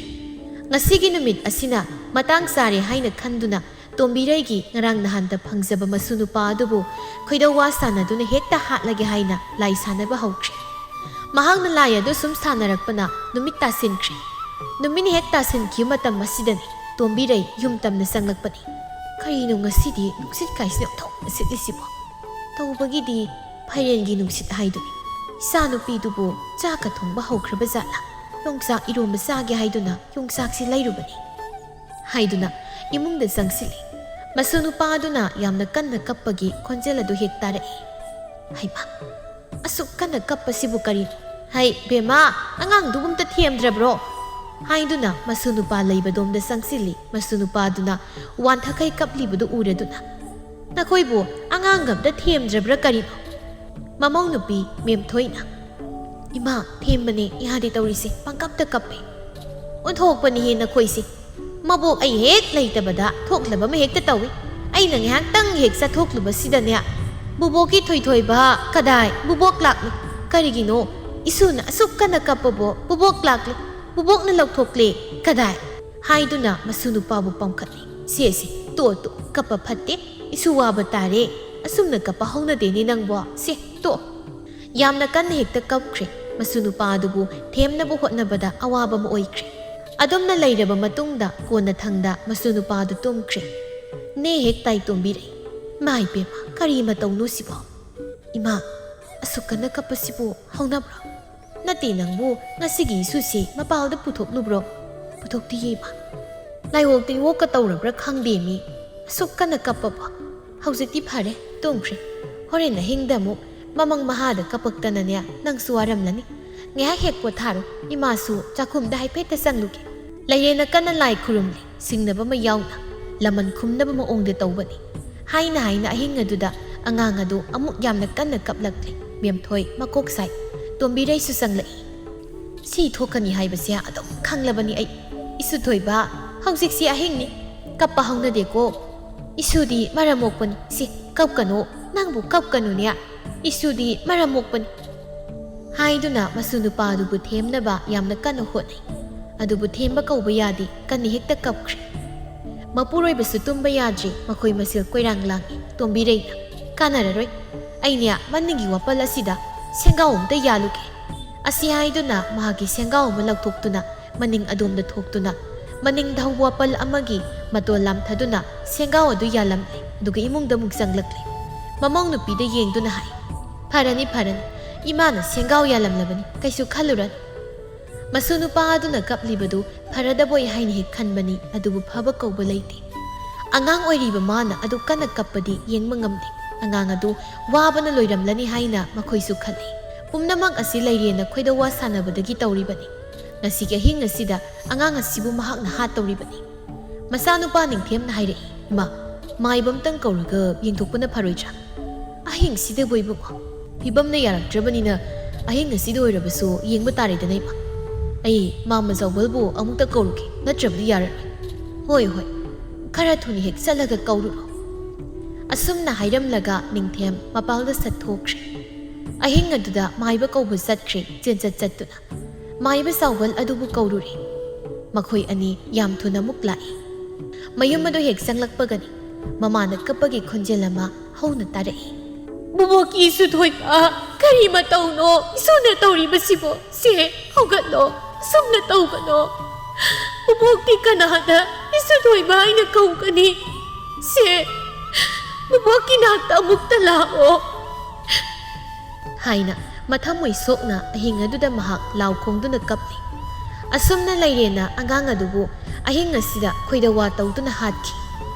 ꯉꯁꯤꯒꯤ ꯅꯨꯃꯤꯠ ꯑꯁꯤꯅ ꯃꯇꯥꯡ ꯆꯥꯔꯦ ꯍꯥꯏꯅ ꯈꯟꯗꯨꯅ ꯇꯣꯝꯕꯤꯔꯩꯒꯤ ꯉꯔꯥꯡ ꯅꯍꯥꯟꯗ ꯐꯪꯖꯕ ꯃꯁꯨ ꯅꯨꯄꯥ ꯑꯗꯨꯕꯨ ꯈꯣꯏꯗꯧ ꯋꯥ ꯁꯥꯟꯅꯗꯨꯅ ꯍꯦꯛꯇ ꯍꯥꯠꯂꯒꯦ ꯍꯥꯏꯅ ꯂꯥꯏ ꯁꯥꯟꯅꯕ ꯍꯧꯈ꯭ꯔꯦ꯫ ꯃꯍꯥꯛꯅ ꯂꯥꯏ ꯑꯗꯨ ꯁꯨꯝ ꯁꯥꯟꯅꯔꯛꯄꯅ ꯅꯨꯃꯤꯠ ꯇꯥꯁꯤꯟꯈ꯭ꯔꯦ꯫ ꯅꯨꯃꯤꯠ ꯍꯦꯛ ꯇꯥꯁꯤꯟꯈꯤꯕ ꯃꯇꯝ ꯑꯁꯤꯗꯅꯤ ꯇꯣꯝꯕꯤꯔꯩ ꯌꯨꯝ ꯇꯝꯅ ꯆꯪꯂꯛꯄꯅꯤ꯫ "ꯀꯔꯤꯅꯣ ꯉꯁꯤꯗꯤ ꯅꯨꯡꯁꯤꯠ ꯀꯥꯏꯁꯤꯅ ꯑꯣꯟꯊꯣꯛꯅ ꯁꯤꯠꯂꯤꯁꯤꯕꯣ?" "ꯇꯧꯕꯒꯤꯗꯤ ꯐꯥꯏꯔꯦꯟꯒꯤ ꯅꯨꯡꯁꯤꯠ ꯍꯥꯏꯗꯨꯅꯤ꯫ ꯏꯆꯥꯅꯨꯄꯤꯗꯨꯕꯨ ꯆꯥꯛꯀ ꯊꯣꯡꯕ ꯍꯧꯈ꯭ꯔꯕ ꯖꯥꯠꯂꯥ? ꯌꯣꯡꯆꯥꯛ ꯏꯔꯣꯝꯕ ꯆꯥꯒꯦ ꯍꯥꯏꯗꯨꯅ ꯌꯣꯡꯆꯥꯛꯁꯤ ꯂꯩꯔꯨꯕꯅꯤ" ꯍꯥꯏꯗꯨꯅ ꯏꯃꯨꯡꯗ ꯆꯪꯁꯤꯜꯂꯤ꯫ ꯃꯁꯨ ꯅꯨꯄꯥ ꯑꯗꯨꯅ ꯌꯥꯝꯅ ꯀꯟꯅ ꯀꯞꯄꯒꯤ ꯈꯣꯟꯖꯦꯜ ꯑꯗꯨ ꯍꯦꯛ ꯇꯥꯔꯛꯏ꯫ "ꯍꯩꯃꯥ, ꯑꯁꯨꯛ ꯀꯟꯅ ꯀꯞꯄꯁꯤꯕꯨ ꯀꯔꯤꯅꯣ? ꯍꯩ ꯕꯦꯝꯃ, ꯑꯉꯥꯡꯗꯨꯕꯨ ꯑꯝꯇ ꯊꯦꯝꯗ꯭ꯔꯕ꯭ꯔꯣ?" ꯍꯥꯏꯗꯨꯅ ꯃꯁꯨ ꯅꯨꯄꯥ ꯂꯩꯕꯗꯣꯝꯗ ꯆꯪꯁꯤꯜꯂꯤ꯫ ꯃꯁꯨ ꯅꯨꯄꯥꯗꯨꯅ ꯋꯥꯟꯊꯈꯩ ꯀꯞꯂꯤꯕꯗꯨ ꯎꯔꯗꯨꯅ, "ꯅꯈꯣꯏꯕꯨ ꯑꯉꯥꯡꯒ ꯑꯝꯇ ꯊꯦꯝꯗ꯭ꯔꯕ꯭ꯔꯥ ꯀꯔꯤꯅꯣ?" ꯃꯃꯧ ꯅꯨꯄꯤ ꯃꯦꯝꯊꯣꯏꯅ, "ꯏꯃꯥ, ꯊꯦꯝꯕꯅꯦ, ꯌꯥꯗꯦ ꯇꯧꯔꯤꯁꯦ, ꯄꯪꯀꯞꯇ ꯀꯞꯄꯦ꯫ ꯑꯣꯟꯊꯣꯛꯄꯅꯤꯍꯦ ꯅꯈꯣꯏꯁꯦ꯫ ꯃꯕꯣꯛ ꯑꯩ ꯍꯦꯛ ꯂꯩꯇꯕꯗ ꯊꯣꯛꯂꯕ ꯑꯃ ꯍꯦꯛꯇ ꯇꯧꯏ꯫ ꯑꯩꯅ ꯉꯥꯏꯍꯥꯛꯇꯪ ꯍꯦꯛ ꯆꯠꯊꯣꯛꯂꯨꯕꯁꯤꯗꯅꯦ, ꯕꯨꯕꯣꯛꯀꯤ ꯊꯣꯏꯊꯣꯏꯕ ꯀꯗꯥꯏ ꯕꯨꯕꯣꯛ ꯂꯥꯛꯂꯤ꯫ ꯀꯔꯤꯒꯤꯅꯣ? ꯏꯁꯨꯅ ꯑꯁꯨꯛ ꯀꯟꯅ ꯀꯞꯄꯕꯣ ꯕꯨꯕꯣꯛ ꯂꯥꯛꯂꯤ, ꯕꯨꯕꯣꯛꯅ ꯂꯧꯊꯣꯛꯂꯦ ꯀꯗꯥꯏ?" ꯍꯥꯏꯗꯨꯅ ꯃꯁꯨ ꯅꯨꯄꯥꯕꯨ ꯄꯝꯈꯠꯂꯤ꯫ "ꯁꯦ, ꯁꯦ, ꯇꯣꯛꯑꯣ, ꯇꯣꯛꯑꯣ, ꯀꯞꯄ ꯐꯠꯇꯦ꯫ ꯏꯁꯨ ꯋꯥꯕ ꯇꯥꯔꯦ꯫ ꯑꯁꯨꯝꯅ ꯀꯞꯄ ꯍꯧꯅꯗꯦꯅꯦ ꯅꯪꯕꯣ꯫ ꯁꯦ, ꯇꯣꯛꯑꯣ꯫" ꯌꯥꯝꯅ ꯀꯟꯅ ꯍꯦꯛꯇ ꯀꯞꯈ꯭ꯔꯦ꯫ ꯃꯁꯨ ꯅꯨꯄꯥ ꯑꯗꯨꯕꯨ ꯊꯦꯝꯅꯕ ꯍꯣꯠꯅꯕꯗ ꯑꯋꯥꯕ ꯑꯃ ꯑꯣꯏꯈ꯭ꯔꯦ꯫ ꯑꯗꯨꯝꯅ ꯂꯩꯔꯕ ꯃꯇꯨꯡꯗ ꯀꯣꯟꯅ ꯊꯪꯗ ꯃꯁꯨ ꯅꯨꯄꯥ ꯑꯗꯨ ꯇꯨꯝꯈ꯭ꯔꯦ꯫ ꯅꯦ ꯍꯦꯛ ꯇꯥꯏ ꯇꯣꯝꯕꯤꯔꯩ꯫ ꯏꯃꯥ ꯏꯕꯦꯝꯃ, ꯀꯔꯤ ꯃꯇꯧꯅꯣ ꯁꯤꯕꯣ? ꯏꯃꯥ, ꯑꯁꯨꯛ ꯀꯟꯅ ꯀꯞꯄꯁꯤꯕꯨ ꯍꯧꯅꯕ꯭ꯔꯣ? ꯅꯠꯇꯦ, ꯅꯪꯕꯨ ꯉꯁꯤꯒꯤ ꯏꯁꯨꯁꯤ ꯃꯄꯥꯜꯗ ꯄꯨꯊꯣꯛꯂꯨꯕ꯭ꯔꯣ? ꯄꯨꯊꯣꯛꯇꯤꯌꯦ, ꯏꯃꯥ꯫ ꯂꯥꯏꯑꯣꯛ ꯇꯤꯟꯑꯣꯛꯀ ꯇꯧꯔꯕ꯭ꯔꯥ ꯈꯪꯗꯦ ꯃꯤ꯫ ꯑꯁꯨꯛ ꯀꯟꯅ ꯀꯞꯄꯕꯣ? ꯍꯧꯖꯤꯛꯇꯤ ꯐꯔꯦ, ꯇꯨꯝꯈ꯭ꯔꯦ꯫ ꯍꯣꯔꯦꯟ ꯑꯍꯤꯡꯗ ꯑꯃꯨꯛ ꯃꯃꯪ ꯃꯍꯥꯗ ꯀꯞꯄꯛꯇꯅꯅꯦ, ꯅꯪꯁꯨ ꯋꯥꯔꯝꯂꯅꯤ꯫ ꯉꯥꯏꯍꯥꯛ ꯍꯦꯛ ꯄꯣꯊꯥꯔꯣ, ꯏꯃꯥꯁꯨ ꯆꯥꯛꯈꯨꯝꯗ ꯍꯥꯏꯐꯦꯠꯇ ꯆꯪꯂꯨꯒꯦ꯫ ꯂꯩꯌꯦꯅ ꯀꯟꯅ ꯂꯥꯏ ꯈꯨꯔꯨꯝꯂꯤ꯫ ꯁꯤꯡꯅꯕ ꯑꯃ ꯌꯥꯎꯅ ꯂꯃꯟ ꯈꯨꯝꯅꯕ ꯃꯑꯣꯡꯗ ꯇꯧꯕꯅꯤ꯫ ꯍꯥꯏꯅ ꯍꯥꯏꯅ ꯑꯍꯤꯡ ꯑꯗꯨꯗ ꯑꯉꯥꯡ ꯑꯗꯨ ꯑꯃꯨꯛ ꯌꯥꯝꯅ ꯀꯟꯅ ꯀꯞꯂꯛꯂꯦ꯫ ꯃꯦꯝꯊꯣꯏ ꯃꯀꯣꯛ ꯁꯥꯏ꯫ ꯇꯣꯝꯕꯤꯔꯩꯁꯨ ꯆꯪꯂꯛꯏ꯫ ꯁꯤ ꯊꯣꯛꯀꯅꯤ ꯍꯥꯏꯕꯁꯦ ꯑꯗꯨꯝ ꯈꯪꯂꯕꯅꯤ ꯑꯩ꯫ ꯏꯁꯨ ꯊꯣꯏꯕ, ꯍꯧꯖꯤꯛꯁꯤ ꯑꯍꯤꯡꯅꯤ꯫ ꯀꯞꯄ ꯍꯧꯅꯗꯦꯀꯣ꯫ ꯏꯁꯨꯗꯤ ꯃꯔꯝ ꯃꯣꯛꯄꯅꯤ꯫ ꯁꯤ ꯀꯞꯀꯅꯨ, ꯅꯪꯕꯨ ꯀꯞꯀꯅꯨꯅꯦ꯫ ꯏꯁꯨꯗꯤ ꯃꯔꯝ ꯃꯣꯛꯄꯅꯤ꯫ ꯍꯥꯏꯗꯨꯅ ꯃꯁꯨ ꯅꯨꯄꯥ ꯑꯗꯨꯕꯨ ꯊꯦꯝꯅꯕ ꯌꯥꯝꯅ ꯀꯟꯅ ꯍꯣꯠꯅꯩ꯫ ꯑꯗꯨꯕꯨ ꯊꯦꯝꯕ ꯀꯧꯕ ꯌꯥꯗꯦ, ꯀꯟꯅ ꯍꯦꯛꯇ ꯀꯞꯈ꯭ꯔꯦ꯫ ꯃꯄꯨꯔꯣꯏꯕꯁꯨ ꯇꯨꯝꯕ ꯌꯥꯗ꯭ꯔꯤ, ꯃꯈꯣꯏ ꯃꯁꯦꯜ ꯀꯣꯏꯔꯥꯡ ꯂꯥꯡꯏ꯫ ꯇꯣꯝꯕꯤꯔꯩꯅ, "ꯀꯥꯟꯅꯔꯔꯣꯏ, ꯑꯩꯅꯦ ꯃꯅꯤꯡꯒꯤ ꯋꯥꯄꯜ ꯑꯁꯤꯗ ꯁꯦꯡꯒꯥꯎ ꯑꯝꯇ ꯌꯥꯜꯂꯨꯒꯦ꯫" ꯑꯁꯤ ꯍꯥꯏꯗꯨꯅ ꯃꯍꯥꯛꯀꯤ ꯁꯦꯡꯒꯥꯎ ꯑꯃ ꯂꯧꯊꯣꯛꯇꯨꯅ ꯃꯅꯤꯡ ꯑꯗꯣꯝꯗ ꯊꯣꯛꯇꯨꯅ ꯃꯅꯤꯡꯗ ꯍꯧꯕ ꯋꯥꯄꯜ ꯑꯃꯒꯤ ꯃꯇꯣꯜ ꯂꯥꯝꯊꯗꯨꯅ ꯁꯦꯡꯒꯥꯎ ꯑꯗꯨ ꯌꯥꯜꯂꯝꯂꯦ꯫ ꯑꯗꯨꯒ ꯏꯃꯨꯡꯗ ꯑꯃꯨꯛ ꯆꯪꯂꯛꯂꯦ꯫ ꯃꯃꯧ ꯅꯨꯄꯤꯗ ꯌꯦꯡꯗꯨꯅ ꯍꯥꯏ, "ꯐꯔꯅꯤ, ꯐꯔꯅꯤ, ꯏꯃꯥꯅ ꯁꯦꯡꯒꯥꯎ ꯌꯥꯜꯂꯝꯂꯕꯅꯤ, ꯀꯩꯁꯨ ꯈꯜꯂꯨꯔꯅꯨ"꯫ ꯃꯁꯨ ꯅꯨꯄꯥ ꯑꯗꯨꯅ ꯀꯞꯂꯤꯕꯗꯨ ꯐꯔꯗꯕꯣꯏ ꯍꯥꯏꯅ ꯍꯦꯛ ꯈꯟꯕꯅꯤ, ꯑꯗꯨꯕꯨ ꯐꯕ ꯀꯧꯕ ꯂꯩꯇꯦ꯫ ꯑꯉꯥꯡ ꯑꯣꯏꯔꯤꯕ ꯃꯥꯅ ꯑꯗꯨ ꯀꯟꯅ ꯀꯞꯄꯗꯤ ꯌꯦꯡꯕ ꯉꯝꯗꯦ꯫ ꯑꯉꯥꯡ ꯑꯗꯨ ꯋꯥꯕꯅ ꯂꯣꯏꯔꯝꯂꯅꯤ ꯍꯥꯏꯅ ꯃꯈꯣꯏꯁꯨ ꯈꯜꯂꯤ꯫ ꯄꯨꯝꯅꯃꯛ ꯑꯁꯤ ꯂꯩꯔꯦꯅ ꯈꯣꯏꯗꯧ ꯋꯥ ꯁꯥꯟꯅꯕꯗꯒꯤ ꯇꯧꯔꯤꯕꯅꯤ꯫ ꯉꯁꯤꯒꯤ ꯑꯍꯤꯡ ꯑꯁꯤꯗ ꯑꯉꯥꯡ ꯑꯁꯤꯕꯨ ꯃꯍꯥꯛꯅ ꯍꯥꯠꯇꯧꯔꯤꯕꯅꯤ꯫ ꯃꯆꯥꯅꯨꯄꯥ ꯅꯤꯡꯊꯦꯝꯅ ꯍꯥꯏꯔꯛꯏ, "ꯏꯃꯥ, ꯃꯥꯏꯕ ꯑꯝꯇꯪ ꯀꯧꯔꯒ ꯌꯦꯡꯊꯣꯛꯄꯅ ꯐꯔꯣꯏꯗ꯭ꯔꯥ?" "ꯑꯍꯤꯡꯁꯤꯗꯕꯨ ꯏꯕꯨꯡꯉꯣ, ꯐꯤꯕꯝꯅ ꯌꯥꯔꯛꯇ꯭ꯔꯕꯅꯤꯅ ꯑꯍꯤꯡ ꯑꯁꯤꯗ ꯑꯣꯏꯔꯕꯁꯨ ꯌꯦꯡꯕ ꯇꯥꯔꯦꯗꯅ ꯏꯃꯥ꯫ ꯑꯩ ꯃꯥꯝꯃ ꯖꯥꯎꯕꯜꯕꯨ ꯑꯃꯨꯛꯇ ꯀꯧꯔꯨꯒꯦ, ꯅꯠꯇ꯭ꯔꯕꯗꯤ ꯌꯥꯔꯔꯣꯏ꯫" "ꯍꯣꯏ, ꯍꯣꯏ, ꯈꯔ ꯊꯨꯅ ꯍꯦꯛ ꯆꯠꯂꯒ ꯀꯧꯔꯨꯔꯣ꯫" ꯑꯁꯨꯝꯅ ꯍꯥꯏꯔꯝꯂꯒ ꯅꯤꯡꯊꯦꯝ ꯃꯄꯥꯜꯗ ꯁꯠꯊꯣꯛꯈ꯭ꯔꯦ꯫ ꯑꯍꯤꯡ ꯑꯗꯨꯗ ꯃꯥꯏꯕ ꯀꯧꯕ ꯆꯠꯈ꯭ꯔꯦ, ꯆꯦꯟꯆꯠ ꯆꯠꯇꯨꯅ꯫ ꯃꯥꯏꯕ ꯆꯥꯎꯕꯜ ꯑꯗꯨꯕꯨ ꯀꯧꯔꯨꯔꯦ꯫ ꯃꯈꯣꯏ ꯑꯅꯤ ꯌꯥꯝ ꯊꯨꯅ ꯑꯃꯨꯛ ꯂꯥꯛꯏ꯫ ꯃꯌꯨꯝ ꯑꯗꯨ ꯍꯦꯛ ꯆꯪꯂꯛꯄꯒꯅꯤ ꯃꯃꯥꯅ ꯀꯞꯄꯒꯤ ꯈꯣꯟꯖꯦꯜ ꯑꯃ ꯍꯧꯅ ꯇꯥꯔꯛꯏ꯫ "ꯕꯨꯕꯣꯛꯀꯤ ꯏꯁꯨ ꯊꯣꯏꯕ, ꯀꯔꯤ ꯃꯇꯧꯅꯣ ꯏꯁꯨꯅ ꯇꯧꯔꯤꯕꯁꯤꯕꯣ? ꯁꯦ, ꯍꯧꯒꯠꯂꯣ, ꯑꯁꯨꯝꯅ ꯇꯧꯒꯅꯣ꯫ ꯕꯨꯕꯣꯛꯇꯤ ꯀꯅꯥꯗ ꯏꯁꯨ ꯊꯣꯏꯕ ꯍꯥꯏꯅ ꯀꯧꯒꯅꯤ? ꯁꯦ, ꯕꯨꯕꯣꯛꯀꯤ ꯅꯥꯛꯇ ꯑꯃꯨꯛꯇ ꯂꯥꯛꯑꯣ꯫" ꯍꯥꯏꯅ ꯃꯊꯃꯣꯏ ꯁꯣꯛꯅ ꯑꯍꯤꯡ ꯑꯗꯨꯗ ꯃꯍꯥꯛ ꯂꯥꯎ ꯈꯣꯡꯗꯨꯅ ꯀꯞꯂꯤ꯫ ꯑꯁꯨꯝꯅ ꯂꯩꯔꯦꯅ ꯑꯉꯥꯡ ꯑꯗꯨꯕꯨ ꯑꯍꯤꯡ ꯑꯁꯤꯗ ꯈꯣꯏꯗꯧ ꯋꯥ ꯇꯧꯗꯨꯅ ꯍꯥꯠꯈꯤ꯫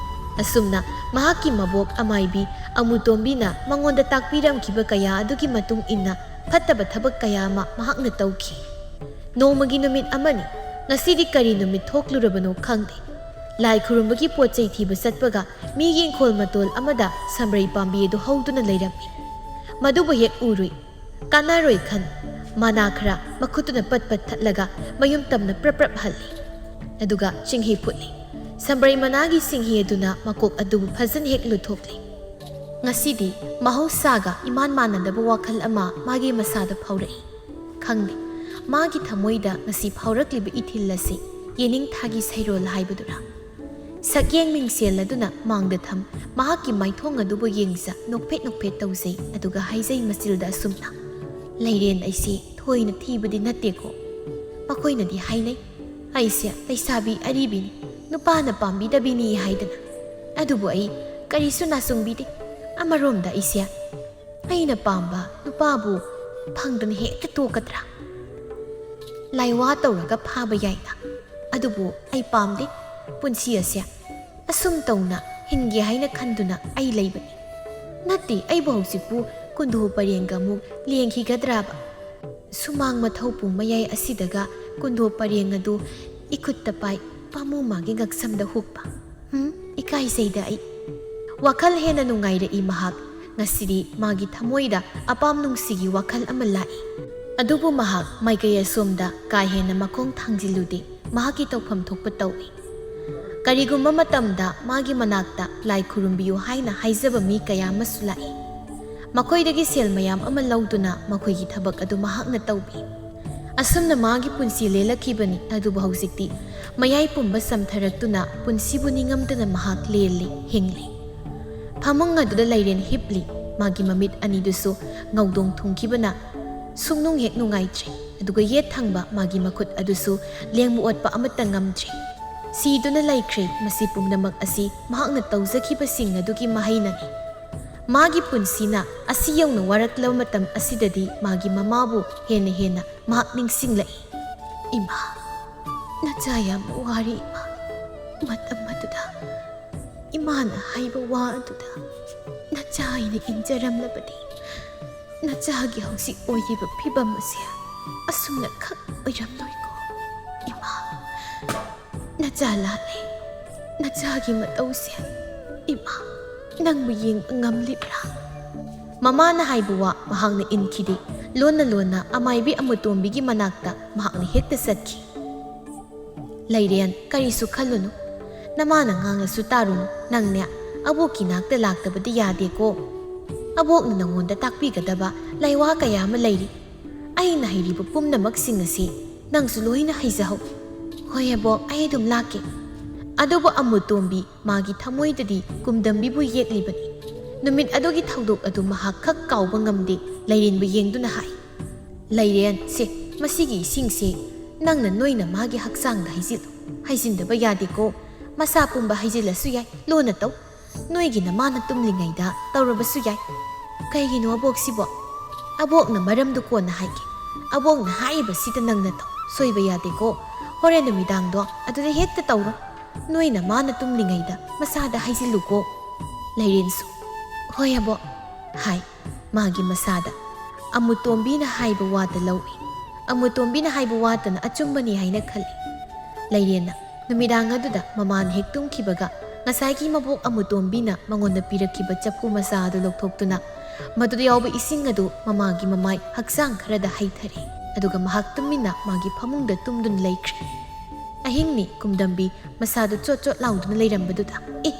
ꯑꯁꯨꯝꯅ ꯃꯍꯥꯛꯀꯤ ꯃꯕꯣꯛ ꯑꯃꯥꯏꯕꯤ ꯑꯃꯨꯇꯣꯝꯕꯤꯅ ꯃꯉꯣꯟꯗ ꯇꯥꯛꯄꯤꯔꯝꯈꯤꯕ ꯀꯌꯥ ꯑꯗꯨꯒꯤ ꯃꯇꯨꯡ ꯏꯟꯅ ꯐꯠꯇꯕ ꯊꯕꯛ ꯀꯌꯥ ꯑꯃ ꯃꯍꯥꯛꯅ ꯇꯧꯈꯤ꯫ ꯅꯣꯡꯃꯒꯤ ꯅꯨꯃꯤꯠ ꯑꯃꯅꯤ, ꯉꯁꯤꯗꯤ ꯀꯔꯤ ꯅꯨꯃꯤꯠ ꯊꯣꯛꯂꯨꯔꯕꯅꯣ ꯈꯪꯗꯦ, ꯂꯥꯏ ꯈꯨꯔꯨꯝꯕꯒꯤ ꯄꯣꯠ ꯆꯩ ꯊꯤꯕ ꯆꯠꯄꯒ ꯃꯤꯒꯤ ꯏꯪꯈꯣꯜ ꯃꯇꯣꯜ ꯑꯃꯗ ꯁꯝꯕ꯭ꯔꯩ ꯄꯥꯝꯕꯤ ꯑꯗꯨ ꯍꯧꯗꯨꯅ ꯂꯩꯔꯝꯃꯤ꯫ ꯃꯗꯨꯕꯨ ꯍꯦꯛ ꯎꯔꯨꯏ꯫ ꯀꯥꯟꯅꯔꯣꯏ ꯈꯟ, ꯃꯅꯥ ꯈꯔ ꯃꯈꯨꯠꯇꯨꯅ ꯄꯠ ꯄꯠ ꯊꯠꯂꯒ ꯃꯌꯨꯝ ꯇꯝꯅ ꯄ꯭ꯔꯞ ꯄ꯭ꯔꯞ ꯍꯜꯂꯤ꯫ ꯑꯗꯨꯒ ꯆꯤꯡꯍꯤ ꯐꯨꯠꯂꯤ꯫ ꯁꯝꯕ꯭ꯔꯩ ꯃꯅꯥꯒꯤ ꯆꯤꯡꯍꯤ ꯑꯗꯨꯅ ꯃꯀꯣꯛ ꯑꯗꯨꯕꯨ ꯐꯖꯅ ꯍꯦꯛ ꯂꯨꯊꯣꯛꯂꯤ꯫ ꯉꯁꯤꯗꯤ ꯃꯍꯧꯁꯥꯒ ꯏꯃꯥꯟ ꯃꯥꯟꯅꯗꯕ ꯋꯥꯈꯜ ꯑꯃ ꯃꯥꯒꯤ ꯃꯁꯥꯗ ꯐꯥꯎꯔꯛꯏ꯫ ꯈꯪꯗꯦ, ꯃꯥꯒꯤ ꯊꯃꯣꯏꯗ ꯉꯁꯤ ꯐꯥꯎꯔꯛꯂꯤꯕ ꯏꯊꯤꯜ ꯑꯁꯤ ꯌꯦꯅꯤꯡꯊꯥꯒꯤ ꯁꯩꯔꯣꯜ ꯍꯥꯏꯕꯗꯨꯔꯥ? ꯁꯛꯌꯦꯡ ꯃꯤꯡꯁꯦꯜ ꯑꯗꯨꯅ ꯃꯥꯡꯗ ꯊꯝ ꯃꯍꯥꯛꯀꯤ ꯃꯥꯏꯊꯣꯡ ꯑꯗꯨꯕꯨ ꯌꯦꯡꯖ ꯅꯣꯛꯐꯦꯠ ꯅꯣꯛꯐꯦꯠ ꯇꯧꯖꯩ, ꯑꯗꯨꯒ ꯍꯥꯏꯖꯩ ꯃꯆꯤꯜꯗ ꯑꯁꯨꯝꯅ, "ꯂꯩꯔꯦꯟ ꯑꯩꯁꯦ ꯊꯣꯏꯅ ꯊꯤꯕꯗꯤ ꯅꯠꯇꯦꯀꯣ꯫ ꯃꯈꯣꯏꯅꯗꯤ ꯍꯥꯏꯅꯩ, ꯑꯩꯁꯦ ꯂꯩꯁꯥꯕꯤ ꯑꯔꯤꯕꯤꯅꯤ, ꯅꯨꯄꯥꯅ ꯄꯥꯝꯕꯤꯗꯕꯤꯅꯤ ꯍꯥꯏꯗꯅ꯫ ꯑꯗꯨꯕꯨ ꯑꯩ ꯀꯔꯤꯁꯨ ꯅꯥꯆꯨꯡꯕꯤꯗꯦ꯫ ꯑꯃꯔꯣꯝꯗ ꯑꯩꯁꯦ ꯑꯩꯅ ꯄꯥꯝꯕ ꯅꯨꯄꯥꯕꯨ ꯐꯪꯗꯅ ꯍꯦꯛꯇ ꯇꯣꯛꯀꯗ꯭ꯔꯥ? ꯂꯥꯏꯋꯥ ꯇꯧꯔꯒ ꯐꯥꯕ ꯌꯥꯏꯅ, ꯑꯗꯨꯕꯨ ꯑꯩ ꯄꯥꯝꯗꯦ꯫ ꯄꯨꯟꯁꯤ ꯑꯁꯦ ꯑꯁꯨꯝ ꯇꯧꯅ ꯍꯤꯡꯒꯦ ꯍꯥꯏꯅ ꯈꯟꯗꯨꯅ ꯑꯩ ꯂꯩꯕꯅꯤ꯫ ꯅꯠꯇꯦ, ꯑꯩꯕꯨ ꯍꯧꯖꯤꯛꯄꯨ ꯀꯨꯟꯗꯣ ꯄꯔꯦꯡꯒ ꯑꯃꯨꯛ ꯂꯦꯡꯈꯤꯒꯗ꯭ꯔꯥꯕ? ꯁꯨꯃꯥꯡ ꯃꯊꯧ ꯄꯨꯡ ꯃꯌꯥꯏ ꯑꯁꯤꯗꯒ ꯀꯨꯟꯗꯣ ꯄꯔꯦꯡ ꯑꯗꯨ ꯏꯈꯨꯠꯇ ꯄꯥꯏ, ꯄꯥꯝꯃꯨ ꯃꯥꯒꯤ ꯉꯛꯁꯝꯗ ꯍꯨꯛꯄ꯫ ꯍꯨꯝ, ꯏꯀꯥꯏꯖꯩꯗ ꯑꯩ꯫ ꯋꯥꯈꯜ ꯍꯦꯟꯅ ꯅꯨꯡꯉꯥꯏꯔꯛꯏ ꯃꯍꯥꯛ꯫ ꯉꯁꯤꯗꯤ ꯃꯥꯒꯤ ꯊꯃꯣꯏꯗ ꯑꯄꯥꯝ ꯅꯨꯡꯁꯤꯒꯤ ꯋꯥꯈꯜ ꯑꯃ ꯂꯥꯛꯏ꯫ ꯑꯗꯨꯕꯨ ꯃꯍꯥꯛ ꯃꯥꯏꯀꯩ ꯑꯁꯣꯝꯗ ꯀꯥ ꯍꯦꯟꯅ ꯃꯈꯣꯡ ꯊꯥꯡꯖꯤꯜꯂꯨꯗꯦ꯫ ꯃꯍꯥꯛꯀꯤ ꯇꯧꯐꯝ ꯊꯣꯛꯄ ꯇꯧꯏ꯫ ꯀꯔꯤꯒꯨꯝꯕ ꯃꯇꯝꯗ ꯃꯥꯒꯤ ꯃꯅꯥꯛꯇ ꯂꯥꯏ ꯈꯨꯔꯨꯝꯕꯤꯌꯨ ꯍꯥꯏꯅ ꯍꯥꯏꯖꯕ ꯃꯤ ꯀꯌꯥ ꯑꯃꯁꯨ ꯂꯥꯛꯏ꯫ ꯃꯈꯣꯏꯗꯒꯤ ꯁꯦꯜ ꯃꯌꯥꯝ ꯑꯃ ꯂꯧꯗꯨꯅ ꯃꯈꯣꯏꯒꯤ ꯊꯕꯛ ꯑꯗꯨ ꯃꯍꯥꯛꯅ ꯇꯧꯏ꯫ ꯑꯁꯨꯝꯅ ꯃꯥꯒꯤ ꯄꯨꯟꯁꯤ ꯂꯦꯜꯂꯛꯈꯤꯕꯅꯤ꯫ ꯑꯗꯨꯕꯨ ꯍꯧꯖꯤꯛꯇꯤ ꯃꯌꯥꯏ ꯄꯨꯝꯕ ꯆꯝꯊꯔꯛꯇꯨꯅ ꯄꯨꯟꯁꯤꯕꯨ ꯅꯤꯡꯉꯝꯗꯅ ꯃꯍꯥꯛ ꯂꯦꯜꯂꯤ, ꯍꯤꯡꯂꯤ꯫ ꯐꯃꯨꯡ ꯑꯗꯨꯗ ꯂꯩꯔꯦꯟ ꯍꯤꯞꯂꯤ꯫ ꯃꯥꯒꯤ ꯃꯃꯤꯠ ꯑꯅꯤꯗꯨꯁꯨ ꯉꯧꯗꯣꯡ ꯊꯨꯡꯈꯤꯕꯅ ꯁꯨꯡꯅꯨꯡ ꯍꯦꯛ ꯅꯨꯡꯉꯥꯏꯇ꯭ꯔꯦ꯫ ꯑꯗꯨꯒ ꯌꯦꯠ ꯊꯪꯕ ꯃꯥꯒꯤ ꯃꯈꯨꯠ ꯑꯗꯨꯁꯨ ꯂꯦꯡꯕ ꯑꯣꯠꯄ ꯑꯃꯠꯇ ꯉꯝꯗ꯭ꯔꯦ꯫ ꯁꯤꯗꯨꯅ ꯂꯩꯈ꯭ꯔꯦ꯫ ꯃꯁꯤ ꯄꯨꯝꯅꯃꯛ ꯑꯁꯤ ꯃꯍꯥꯛꯅ ꯇꯧꯖꯈꯤꯕꯁꯤꯡ ꯑꯗꯨꯒꯤ ꯃꯍꯩꯅꯅꯤ꯫ ꯃꯥꯒꯤ ꯄꯨꯟꯁꯤꯅ ꯑꯁꯤ ꯌꯧꯅ ꯋꯥꯔꯛꯂꯕ ꯃꯇꯝ ꯑꯁꯤꯗꯗꯤ ꯃꯥꯒꯤ ꯃꯃꯥꯕꯨ ꯍꯦꯟꯅ ꯍꯦꯟꯅ ꯃꯍꯥꯛ ꯅꯤꯡꯁꯤꯡꯂꯛꯏ꯫ "ꯏꯃꯥ, ꯅꯆꯥ ꯌꯥꯝꯅ ꯋꯥꯔꯤ, ꯏꯃꯥ꯫ ꯃꯇꯝ ꯑꯗꯨꯗ ꯏꯃꯥꯅ ꯍꯥꯏꯕ ꯋꯥ ꯑꯗꯨꯗ ꯅꯆꯥ ꯑꯩꯅ ꯏꯟꯖꯔꯝꯂꯕꯗꯤ ꯅꯆꯥꯒꯤ ꯍꯧꯖꯤꯛ ꯑꯣꯏꯔꯤꯕ ꯐꯤꯕꯝ ꯑꯁꯦ ꯑꯁꯨꯝꯅ ꯈꯛ ꯑꯣꯏꯔꯝꯂꯣꯏꯀꯣ꯫ ꯏꯃꯥ, ꯅꯆꯥ ꯂꯥꯜꯂꯦ꯫ ꯅꯆꯥꯒꯤ ꯃꯇꯧꯁꯦ, ꯏꯃꯥ, ꯅꯪꯕꯨ ꯌꯦꯡꯕ ꯉꯝꯂꯤꯕ꯭ꯔꯥ?" ꯃꯃꯥꯅ ꯍꯥꯏꯕ ꯋꯥ ꯃꯍꯥꯛꯅ ꯏꯟꯈꯤꯗꯦ꯫ ꯂꯣꯟꯅ ꯂꯣꯟꯅ ꯑꯃꯥꯏꯕꯤ ꯑꯃꯨꯇꯣꯝꯕꯤꯒꯤ ꯃꯅꯥꯛꯇ ꯃꯍꯥꯛꯅ ꯍꯦꯛꯇ ꯆꯠꯈꯤ꯫ "ꯂꯩꯔꯦꯟ, ꯀꯔꯤꯁꯨ ꯈꯜꯂꯨꯅꯨ꯫ ꯅꯃꯥꯅ ꯉꯥꯡꯂꯁꯨ ꯇꯥꯔꯨꯅꯨ꯫ ꯅꯪꯅꯦ, ꯑꯕꯣꯛꯀꯤ ꯅꯥꯛꯇ ꯂꯥꯛꯇꯕꯗꯤ ꯌꯥꯗꯦꯀꯣ꯫ ꯑꯕꯣꯛꯅ ꯅꯉꯣꯟꯗ ꯇꯥꯛꯄꯤꯒꯗꯕ ꯂꯥꯏꯋꯥ ꯀꯌꯥ ꯑꯃ ꯂꯩꯔꯤ꯫ ꯑꯩꯅ ꯍꯩꯔꯤꯕ ꯄꯨꯝꯅꯃꯛꯁꯤꯡ ꯑꯁꯤ ꯅꯪꯁꯨ ꯂꯣꯏꯅ ꯍꯩꯖꯍꯧ꯫" "ꯍꯣꯏ ꯑꯕꯣꯛ, ꯑꯩ ꯑꯗꯨꯝ ꯂꯥꯛꯀꯦ꯫" ꯑꯗꯨꯕꯨ ꯑꯃꯨꯇꯣꯝꯕꯤ ꯃꯥꯒꯤ ꯊꯃꯣꯏꯗꯗꯤ ꯀꯨꯝꯗꯝꯕꯤꯕꯨ ꯌꯦꯛꯂꯤꯕꯅꯤ꯫ ꯅꯨꯃꯤꯠ ꯑꯗꯨꯒꯤ ꯊꯧꯗꯣꯛ ꯑꯗꯨ ꯃꯍꯥꯛ ꯈꯛ ꯀꯥꯎꯕ ꯉꯝꯗꯦ꯫ ꯂꯩꯔꯦꯟꯕꯨ ꯌꯦꯡꯗꯨꯅ ꯍꯥꯏ, "ꯂꯩꯔꯦꯟ, ꯁꯦ, ꯃꯁꯤꯒꯤ ꯏꯁꯤꯡꯁꯦ ꯅꯪꯅ ꯅꯣꯏꯅ ꯃꯥꯒꯤ ꯍꯛꯆꯥꯡꯗ ꯍꯩꯖꯤꯜꯂꯨ꯫ ꯍꯩꯖꯤꯟꯗꯕ ꯌꯥꯗꯦꯀꯣ꯫ ꯃꯁꯥ ꯄꯨꯝꯕ ꯍꯩꯖꯤꯜꯂꯁꯨ ꯌꯥꯏ, ꯂꯣꯟꯅ ꯇꯧ꯫ ꯅꯣꯏꯒꯤ ꯅꯃꯥꯅ ꯇꯨꯝꯂꯤꯉꯩꯗ ꯇꯧꯔꯕꯁꯨ ꯌꯥꯏ꯫ ꯀꯩꯒꯤꯅꯣ ꯑꯕꯣꯛꯁꯤꯕꯣ? ꯑꯕꯣꯛꯅ ꯃꯔꯝꯗꯨ ꯀꯣꯟꯅ ꯍꯥꯏꯒꯦ꯫ ꯑꯕꯣꯛꯅ ꯍꯥꯏꯔꯤꯕꯁꯤꯗ ꯅꯪꯅ ꯇꯧ꯫ ꯁꯣꯏꯕ ꯌꯥꯗꯦꯀꯣ꯫ ꯍꯣꯔꯦꯟ ꯅꯨꯃꯤꯗꯥꯡꯗꯣ ꯑꯗꯨꯗ ꯍꯦꯛꯇ ꯇꯧꯔꯣ꯫ ꯅꯣꯏ ꯅꯃꯥꯅ ꯇꯨꯝꯂꯤꯉꯩꯗ ꯃꯁꯥꯗ ꯍꯥꯏꯖꯤꯜꯂꯨꯀꯣ꯫ ꯂꯩꯔꯦꯟꯁꯨ "ꯍꯣꯏ ꯑꯕꯣꯛ" ꯍꯥꯏ꯫ ꯃꯥꯒꯤ ꯃꯁꯥꯗ ꯑꯃꯨꯇꯣꯝꯕꯤꯅ ꯍꯥꯏꯕ ꯋꯥꯗ ꯂꯧꯏ꯫ ꯑꯃꯨꯇꯣꯝꯕꯤꯅ ꯍꯥꯏꯕ ꯋꯥꯗꯅ ꯑꯆꯨꯝꯕꯅꯤ ꯍꯥꯏꯅ ꯈꯜꯂꯤ꯫ ꯂꯩꯔꯦꯟꯅ ꯅꯨꯃꯤꯗꯥꯡ ꯑꯗꯨꯗ ꯃꯃꯥꯅ ꯍꯦꯛ ꯇꯨꯝꯈꯤꯕꯒ ꯉꯁꯥꯏꯒꯤ ꯃꯕꯣꯛ ꯑꯃꯨꯇꯣꯝꯕꯤꯅ ꯃꯉꯣꯟꯗ ꯄꯤꯔꯛꯈꯤꯕ ꯆꯐꯨ ꯃꯆꯥ ꯑꯗꯨ ꯂꯧꯊꯣꯛꯇꯨꯅ ꯃꯗꯨꯗ ꯌꯥꯎꯕ ꯏꯁꯤꯡ ꯑꯗꯨ ꯃꯃꯥꯒꯤ ꯃꯃꯥꯏ ꯍꯛꯆꯥꯡ ꯈꯔꯗ ꯍꯩꯊꯔꯦ꯫ ꯑꯗꯨꯒ ꯃꯍꯥꯛ ꯇꯨꯃꯤꯟꯅ ꯃꯥꯒꯤ ꯐꯃꯨꯡꯗ ꯇꯨꯝꯗꯨꯅ ꯂꯩꯈ꯭ꯔꯦ꯫ ꯑꯍꯤꯡꯅꯤ ꯀꯨꯝꯗꯝꯕꯤ ꯃꯁꯥꯗꯨ ꯆꯣꯠ ꯆꯣꯠ ꯂꯥꯎꯗꯨꯅ ꯂꯩꯔꯝꯕꯗꯨꯗ, "ꯑꯦ,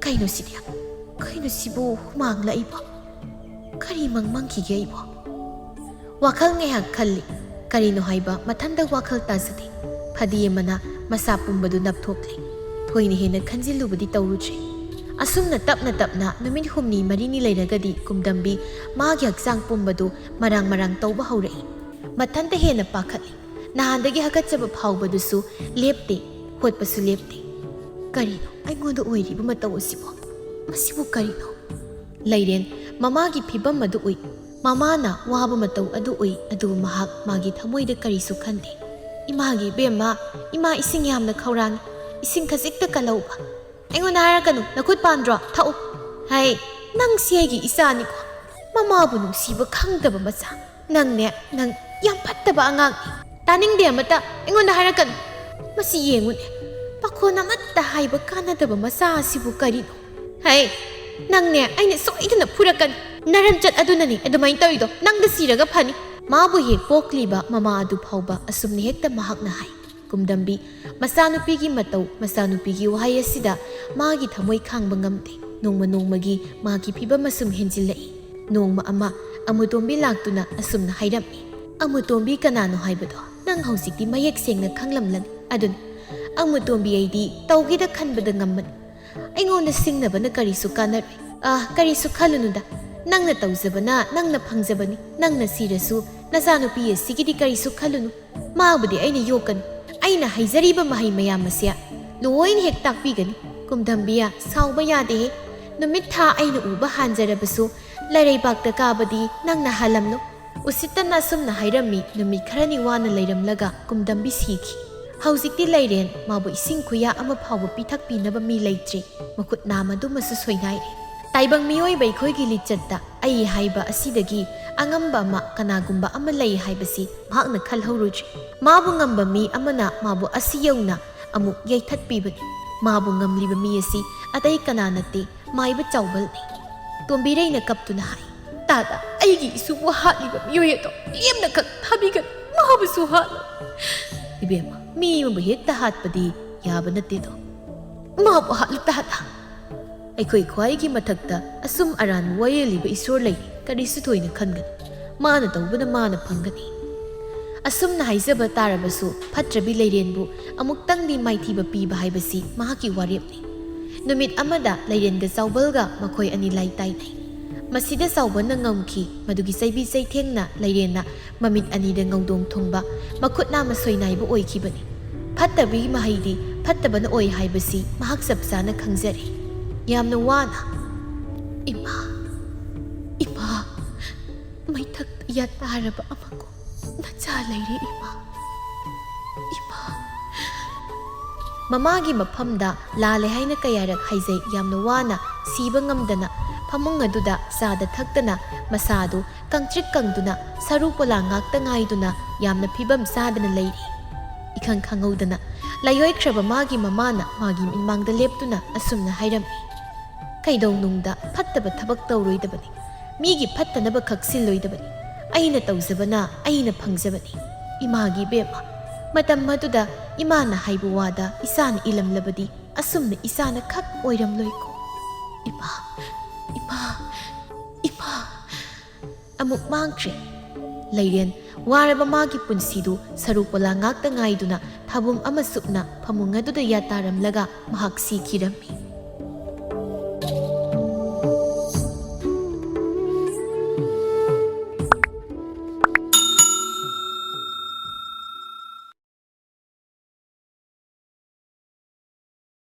ꯀꯩꯅꯣ ꯁꯤꯗꯤ? ꯀꯩꯅꯣ ꯁꯤꯕꯨ ꯍꯨꯃꯥꯡ ꯂꯥꯛꯏꯕꯣ? ꯀꯔꯤ ꯃꯪ ꯃꯪꯈꯤꯒꯦ ꯑꯩꯕꯣ?" ꯋꯥꯈꯜ ꯉꯥꯏꯍꯥꯛ ꯈꯜꯂꯤ꯫ ꯀꯔꯤꯅꯣ ꯍꯥꯏꯕ ꯃꯊꯟꯇ ꯋꯥꯈꯜ ꯇꯥꯖꯗꯦ꯫ ꯐꯗꯤ ꯑꯃꯅ ꯃꯁꯥ ꯄꯨꯝꯕꯗꯨ ꯅꯞꯊꯣꯛꯂꯦ꯫ ꯊꯣꯏꯅ ꯍꯦꯟꯅ ꯈꯟꯖꯤꯜꯂꯨꯕꯗꯤ ꯇꯧꯔꯨꯗ꯭ꯔꯦ꯫ ꯑꯁꯨꯝꯅ ꯇꯞꯅ ꯇꯞꯅ ꯅꯨꯃꯤꯠ ꯍꯨꯝꯅꯤ ꯃꯔꯤꯅꯤ ꯂꯩꯔꯒꯗꯤ ꯀꯨꯝꯗꯝꯕꯤ ꯃꯥꯒꯤ ꯍꯛꯆꯥꯡ ꯄꯨꯝꯕꯗꯨ ꯃꯔꯥꯡ ꯃꯔꯥꯡ ꯇꯧꯕ ꯍꯧꯔꯛꯏ꯫ ꯃꯊꯟꯇ ꯍꯦꯟꯅ ꯄꯥꯈꯠꯂꯤ꯫ ꯅꯍꯥꯟꯗꯒꯤ ꯍꯥꯀꯠꯆꯕ ꯐꯥꯎꯕꯗꯨꯁꯨ ꯂꯦꯞꯇꯦ, ꯍꯣꯠꯄꯁꯨ ꯂꯦꯞꯇꯦ꯫ ꯀꯔꯤꯅꯣ ꯑꯩꯉꯣꯟꯗ ꯑꯣꯏꯔꯤꯕ ꯃꯇꯧ ꯑꯁꯤꯕꯣ? ꯃꯁꯤꯕꯨ ꯀꯔꯤꯅꯣ? ꯂꯩꯔꯦꯟ ꯃꯃꯥꯒꯤ ꯐꯤꯕꯝ ꯑꯗꯨ ꯎꯏ꯫ ꯃꯃꯥꯅ ꯋꯥꯕ ꯃꯇꯧ ꯑꯗꯨ ꯎꯏ, ꯑꯗꯨꯕꯨ ꯃꯍꯥꯛ ꯃꯥꯒꯤ ꯊꯃꯣꯏꯗ ꯀꯔꯤꯁꯨ ꯈꯟꯗꯦ꯫ "ꯏꯃꯥꯒꯤ ꯏꯕꯦꯝꯃ, ꯏꯃꯥ ꯏꯁꯤꯡ ꯌꯥꯝꯅ ꯈꯧꯔꯥꯡꯉꯤ, ꯏꯁꯤꯡ ꯈꯖꯤꯛꯇ ꯀꯜꯂꯧꯕ꯫" "ꯑꯩꯉꯣꯟꯗ ꯍꯥꯏꯔꯛꯀꯅꯨ, ꯅꯈꯨꯠ ꯄꯥꯟꯗ꯭ꯔꯣ? ꯊꯛꯎ꯫" "ꯍꯩ, ꯅꯪꯁꯤ ꯑꯩꯒꯤ ꯏꯆꯥꯅꯤꯀꯣ, ꯃꯃꯥꯕꯨ ꯅꯨꯡꯁꯤꯕ ꯈꯪꯗꯕ ꯃꯆꯥ꯫ ꯅꯪꯅꯦ, ꯅꯪ ꯌꯥꯝ ꯐꯠꯇꯕ ꯑꯉꯥꯡꯅꯤ꯫ ꯇꯥꯅꯤꯡꯗꯦ ꯑꯃꯇ, ꯑꯩꯉꯣꯟꯗ ꯍꯥꯏꯔꯛꯀꯅꯨ꯫ ꯃꯁꯤ ꯌꯦꯡꯉꯨꯅꯦ, ꯄꯥꯈꯣꯟ ꯑꯃꯠꯇ ꯍꯥꯏꯕ ꯀꯥꯟꯅꯗꯕ ꯃꯆꯥ ꯑꯁꯤꯕꯨ ꯀꯔꯤꯅꯣ? ꯍꯩ, ꯅꯪꯅꯦ, ꯑꯩꯅ ꯁꯣꯏꯗꯅ ꯐꯨꯔꯛꯀꯅꯤ꯫ ꯅꯔꯟꯆꯠ ꯑꯗꯨꯅꯅꯤ ꯑꯗꯨꯃꯥꯏꯅ ꯇꯧꯔꯤꯗꯣ, ꯅꯪꯗ ꯁꯤꯔꯒ ꯐꯅꯤ꯫" ꯃꯥꯕꯨ ꯍꯦꯛ ꯄꯣꯛꯂꯤꯕ ꯃꯃꯥ ꯑꯗꯨ ꯐꯥꯎꯕ ꯑꯁꯨꯝꯅ ꯍꯦꯛꯇ ꯃꯍꯥꯛꯅ ꯍꯥꯏ꯫ ꯀꯨꯝꯗꯝꯕꯤ ꯃꯆꯥꯅꯨꯄꯤꯒꯤ ꯃꯇꯧ, ꯃꯆꯥꯅꯨꯄꯤꯒꯤ ꯋꯥꯍꯩ ꯑꯁꯤꯗ ꯃꯥꯒꯤ ꯊꯃꯣꯏ ꯈꯥꯡꯕ ꯉꯝꯗꯦ꯫ ꯅꯣꯡꯃ ꯅꯣꯡꯃꯒꯤ ꯃꯥꯒꯤ ꯐꯤꯕꯝ ꯑꯁꯨꯝ ꯍꯦꯟꯖꯤꯜꯂꯛꯏ꯫ ꯅꯣꯡꯃ ꯑꯃ ꯑꯃꯨꯇꯣꯝꯕꯤ ꯂꯥꯛꯇꯨꯅ ꯑꯁꯨꯝꯅ ꯍꯥꯏꯔꯝꯃꯤ, "ꯑꯃꯨꯇꯣꯝꯕꯤ ꯀꯅꯥꯅꯣ ꯍꯥꯏꯕꯗꯣ ꯅꯪ ꯍꯧꯖꯤꯛꯇꯤ ꯃꯌꯦꯛ ꯁꯦꯡꯅ ꯈꯪꯂꯝꯂꯅꯤ꯫ ꯑꯗꯨꯅꯤ, ꯑꯃꯨꯇꯣꯝꯕꯤ ꯑꯩꯗꯤ ꯇꯧꯒꯦꯗ ꯈꯟꯕꯗ ꯉꯝꯃꯅꯤ꯫ ꯑꯩꯉꯣꯟꯗ ꯁꯤꯡꯅꯕꯅ ꯀꯔꯤꯁꯨ ꯀꯥꯟꯅꯔꯣꯏ꯫ ꯑꯥ, ꯀꯔꯤꯁꯨ ꯈꯜꯂꯨꯅꯨꯗ꯫ ꯅꯪꯅ ꯇꯧꯖꯕꯅ ꯅꯪꯅ ꯐꯪꯖꯕꯅꯤ꯫ ꯅꯪꯅ ꯁꯤꯔꯁꯨ ꯅꯆꯥꯅꯨꯄꯤ ꯑꯁꯤꯒꯤꯗꯤ ꯀꯔꯤꯁꯨ ꯈꯜꯂꯨꯅꯨ꯫ ꯃꯥꯕꯨꯗꯤ ꯑꯩꯅ ꯌꯣꯛꯀꯅꯤ꯫ ꯑꯩꯅ ꯍꯩꯖꯔꯤꯕ ꯃꯍꯩ ꯃꯌꯥꯝ ꯑꯁꯦ ꯂꯣꯏꯅ ꯍꯦꯛ ꯇꯥꯛꯄꯤꯒꯅꯤ꯫ "ꯀꯨꯝꯗꯝꯕꯤꯌꯥ, ꯁꯥꯎꯕ ꯌꯥꯗꯦꯍꯦ꯫ ꯅꯨꯃꯤꯠ ꯊꯥ ꯑꯩꯅ ꯎꯕ ꯍꯥꯟꯖꯔꯕꯁꯨ ꯂꯩꯔꯩꯕꯥꯛꯇ ꯀꯥꯕꯗꯤ ꯅꯪꯅ ꯍꯥꯜꯂꯝꯂꯣ"꯫ ꯎꯁꯤꯠꯇꯅ ꯑꯁꯨꯝꯅ ꯍꯥꯏꯔꯝꯃꯤ꯫ ꯅꯨꯃꯤꯠ ꯈꯔꯅꯤ ꯋꯥꯅ ꯂꯩꯔꯝꯂꯒ ꯀꯨꯝꯗꯝꯕꯤ ꯁꯤꯈꯤ꯫ ꯍꯧꯖꯤꯛꯇꯤ ꯂꯩꯔꯦꯟ ꯃꯥꯕꯨ ꯏꯁꯤꯡ ꯈꯨꯌꯥ ꯑꯃ ꯐꯥꯎꯕ ꯄꯤꯊꯛꯄꯤꯅꯕ ꯃꯤ ꯂꯩꯇ꯭ꯔꯦ꯫ ꯃꯈꯨꯠ ꯅꯥꯝ ꯑꯗꯨꯃꯁꯨ ꯁꯣꯏꯅꯥꯏꯔꯦ꯫ ꯇꯥꯏꯕꯪ ꯃꯤꯑꯣꯏꯕ ꯑꯩꯈꯣꯏꯒꯤ ꯂꯤꯆꯠꯇ ꯑꯩ ꯍꯥꯏꯕ ꯑꯁꯤꯗꯒꯤ ꯑꯉꯝꯕ ꯑꯃ ꯀꯅꯥꯒꯨꯝꯕ ꯑꯃ ꯂꯩ ꯍꯥꯏꯕꯁꯤ ꯃꯍꯥꯛꯅ ꯈꯜꯍꯧꯔꯨꯗ꯭ꯔꯤ꯫ ꯃꯥꯕꯨ ꯉꯝꯕ ꯃꯤ ꯑꯃꯅ ꯃꯥꯕꯨ ꯑꯁꯤ ꯌꯧꯅ ꯑꯃꯨꯛ ꯌꯩꯊꯠꯄꯤꯕꯅꯤ꯫ ꯃꯥꯕꯨ ꯉꯝꯂꯤꯕ ꯃꯤ ꯑꯁꯤ ꯑꯇꯩ ꯀꯅꯥ ꯅꯠꯇꯦ, ꯃꯥꯏꯕ ꯆꯥꯎꯕꯜꯅꯤ꯫ ꯇꯣꯝꯕꯤꯔꯩꯅ ꯀꯞꯇꯨꯅ ꯍꯥꯏ, "ꯇꯥꯗ, ꯑꯩꯒꯤ ꯏꯁꯨꯕꯨ ꯍꯥꯠꯂꯤꯕ ꯃꯤꯑꯣꯏ ꯑꯗꯣ ꯂꯦꯝꯅ ꯈꯛ ꯊꯥꯕꯤꯒꯅꯨ, ꯃꯥꯕꯨꯁꯨ ꯍꯥꯠꯂꯨ"꯫ "ꯏꯕꯦꯝꯃ, ꯃꯤ ꯑꯃꯕꯨ ꯍꯦꯛꯇ ꯍꯥꯠꯄꯗꯤ ꯌꯥꯕ ꯅꯠꯇꯦꯗꯣ꯫ ꯃꯥꯕꯨ ꯍꯥꯠꯂꯨ ꯇꯥꯗ꯫ ꯑꯩꯈꯣꯏ ꯈ꯭ꯋꯥꯏꯒꯤ ꯃꯊꯛꯇ ꯑꯁꯨꯝ ꯑꯔꯥꯟꯕ ꯋꯥꯌꯦꯜꯂꯤꯕ ꯏꯁꯣꯔ ꯂꯩ, ꯀꯔꯤꯁꯨ ꯊꯣꯏꯅ ꯈꯟꯒꯅꯨ꯫ ꯃꯥꯅ ꯇꯧꯕꯅ ꯃꯥꯅ ꯐꯪꯒꯅꯤ"꯫ ꯑꯁꯨꯝꯅ ꯍꯥꯏꯖꯕ ꯇꯥꯔꯕꯁꯨ ꯐꯠꯇ꯭ꯔꯕꯤ ꯂꯩꯔꯦꯟꯕꯨ ꯑꯃꯨꯛꯇꯪꯗꯤ ꯃꯥꯏꯊꯤꯕ ꯄꯤꯕ ꯍꯥꯏꯕꯁꯤ ꯃꯍꯥꯛꯀꯤ ꯋꯥꯔꯦꯞꯅꯤ꯫ ꯅꯨꯃꯤꯠ ꯑꯃꯗ ꯂꯩꯔꯦꯟꯒ ꯆꯥꯎꯕꯜꯒ ꯃꯈꯣꯏ ꯑꯅꯤ ꯂꯥꯏ ꯇꯥꯏꯅꯩ꯫ ꯃꯁꯤꯗ ꯆꯥꯎꯕꯜꯅ ꯉꯝꯈꯤ꯫ ꯃꯗꯨꯒꯤ ꯆꯩꯕꯤ ꯆꯩꯊꯦꯡꯅ ꯂꯩꯔꯦꯟꯅ ꯃꯃꯤꯠ ꯑꯅꯤꯗ ꯉꯧꯗꯣꯡ ꯊꯨꯡꯕ, ꯃꯈꯨꯠ ꯅꯥꯝꯃ ꯁꯣꯏꯅꯥꯏꯕ ꯑꯣꯏꯈꯤꯕꯅꯤ꯫ ꯐꯠꯇꯕꯒꯤ ꯃꯍꯩꯗꯤ ꯐꯠꯇꯕꯅ ꯑꯣꯏ ꯍꯥꯏꯕꯁꯤ ꯃꯍꯥꯛ ꯆꯞ ꯆꯥꯅ ꯈꯪꯖꯔꯦ꯫ ꯌꯥꯝꯅ ꯋꯥꯅ, "ꯏꯃꯥ, ꯏꯃꯥ, ꯃꯩꯊꯛꯇ ꯌꯥꯇꯥꯔꯕ ꯑꯃꯒꯨꯝ ꯅꯆꯥ ꯂꯩꯔꯦ ꯏꯃꯥ, ꯏꯃꯥ"꯫ ꯃꯃꯥꯒꯤ ꯃꯐꯝꯗ ꯂꯥꯜꯂꯦ ꯍꯥꯏꯅ ꯀꯌꯥꯔꯛ ꯍꯥꯏꯖꯩ꯫ ꯌꯥꯝꯅ ꯋꯥꯅ, ꯁꯤꯕ ꯉꯝꯗꯅ ꯐꯃꯨꯡ ꯑꯗꯨꯗ ꯆꯥꯗ ꯊꯛꯇꯅ ꯃꯁꯥ ꯑꯗꯨ ꯀꯪꯇ꯭ꯔꯤꯛ ꯀꯪꯗꯨꯅ ꯁꯔꯨ ꯄꯣꯂꯥꯡ ꯉꯥꯛꯇ ꯉꯥꯏꯗꯨꯅ ꯌꯥꯝꯅ ꯐꯤꯕꯝ ꯆꯥꯗꯅ ꯂꯩꯔꯤ꯫ ꯏꯈꯪ ꯈꯪꯍꯧꯗꯅ ꯂꯥꯏꯑꯣꯏꯈ꯭ꯔꯕ ꯃꯥꯒꯤ ꯃꯃꯥꯅ ꯃꯥꯒꯤ ꯃꯤꯠꯃꯥꯡꯗ ꯂꯦꯞꯇꯨꯅ ꯑꯁꯨꯝꯅ ꯍꯥꯏꯔꯝꯃꯤ, "ꯀꯩꯗꯧꯅꯨꯡꯗ ꯐꯠꯇꯕ ꯊꯕꯛ ꯇꯧꯔꯣꯏꯗꯕꯅꯤ꯫ ꯃꯤꯒꯤ ꯐꯠꯇꯅꯕ ꯈꯛ ꯁꯤꯜꯂꯣꯏꯗꯕꯅꯤ꯫ ꯑꯩꯅ ꯇꯧꯖꯕꯅ ꯑꯩꯅ ꯐꯪꯖꯕꯅꯤ꯫ ꯏꯃꯥꯒꯤ ꯏꯕꯦꯝꯃ, ꯃꯇꯝ ꯑꯗꯨꯗ ꯏꯃꯥꯅ ꯍꯥꯏꯕ ꯋꯥꯗ ꯏꯆꯥꯅ ꯏꯜꯂꯝꯂꯕꯗꯤ ꯑꯁꯨꯝꯅ ꯏꯆꯥꯅ ꯈꯛ ꯑꯣꯏꯔꯝꯂꯣꯏꯀꯣ꯫ ꯏꯃꯥ, ꯏꯃꯥ, ꯏꯃꯥ"꯫ ꯑꯃꯨꯛ ꯃꯥꯡꯈ꯭ꯔꯦ꯫ ꯂꯩꯔꯦꯟ ꯋꯥꯔꯕ ꯃꯥꯒꯤ ꯄꯨꯟꯁꯤꯗꯨ ꯁꯔꯨ ꯄꯣꯂꯥ ꯉꯥꯛꯇ ꯉꯥꯏꯗꯨꯅ ꯊꯥꯕꯨꯝ ꯑꯃ ꯁꯨꯞꯅ ꯐꯃꯨꯡ ꯑꯗꯨꯗ ꯌꯥꯇꯥꯔꯝꯂꯒ ꯃꯍꯥꯛ ꯁꯤꯈꯤꯔꯝꯃꯤ꯫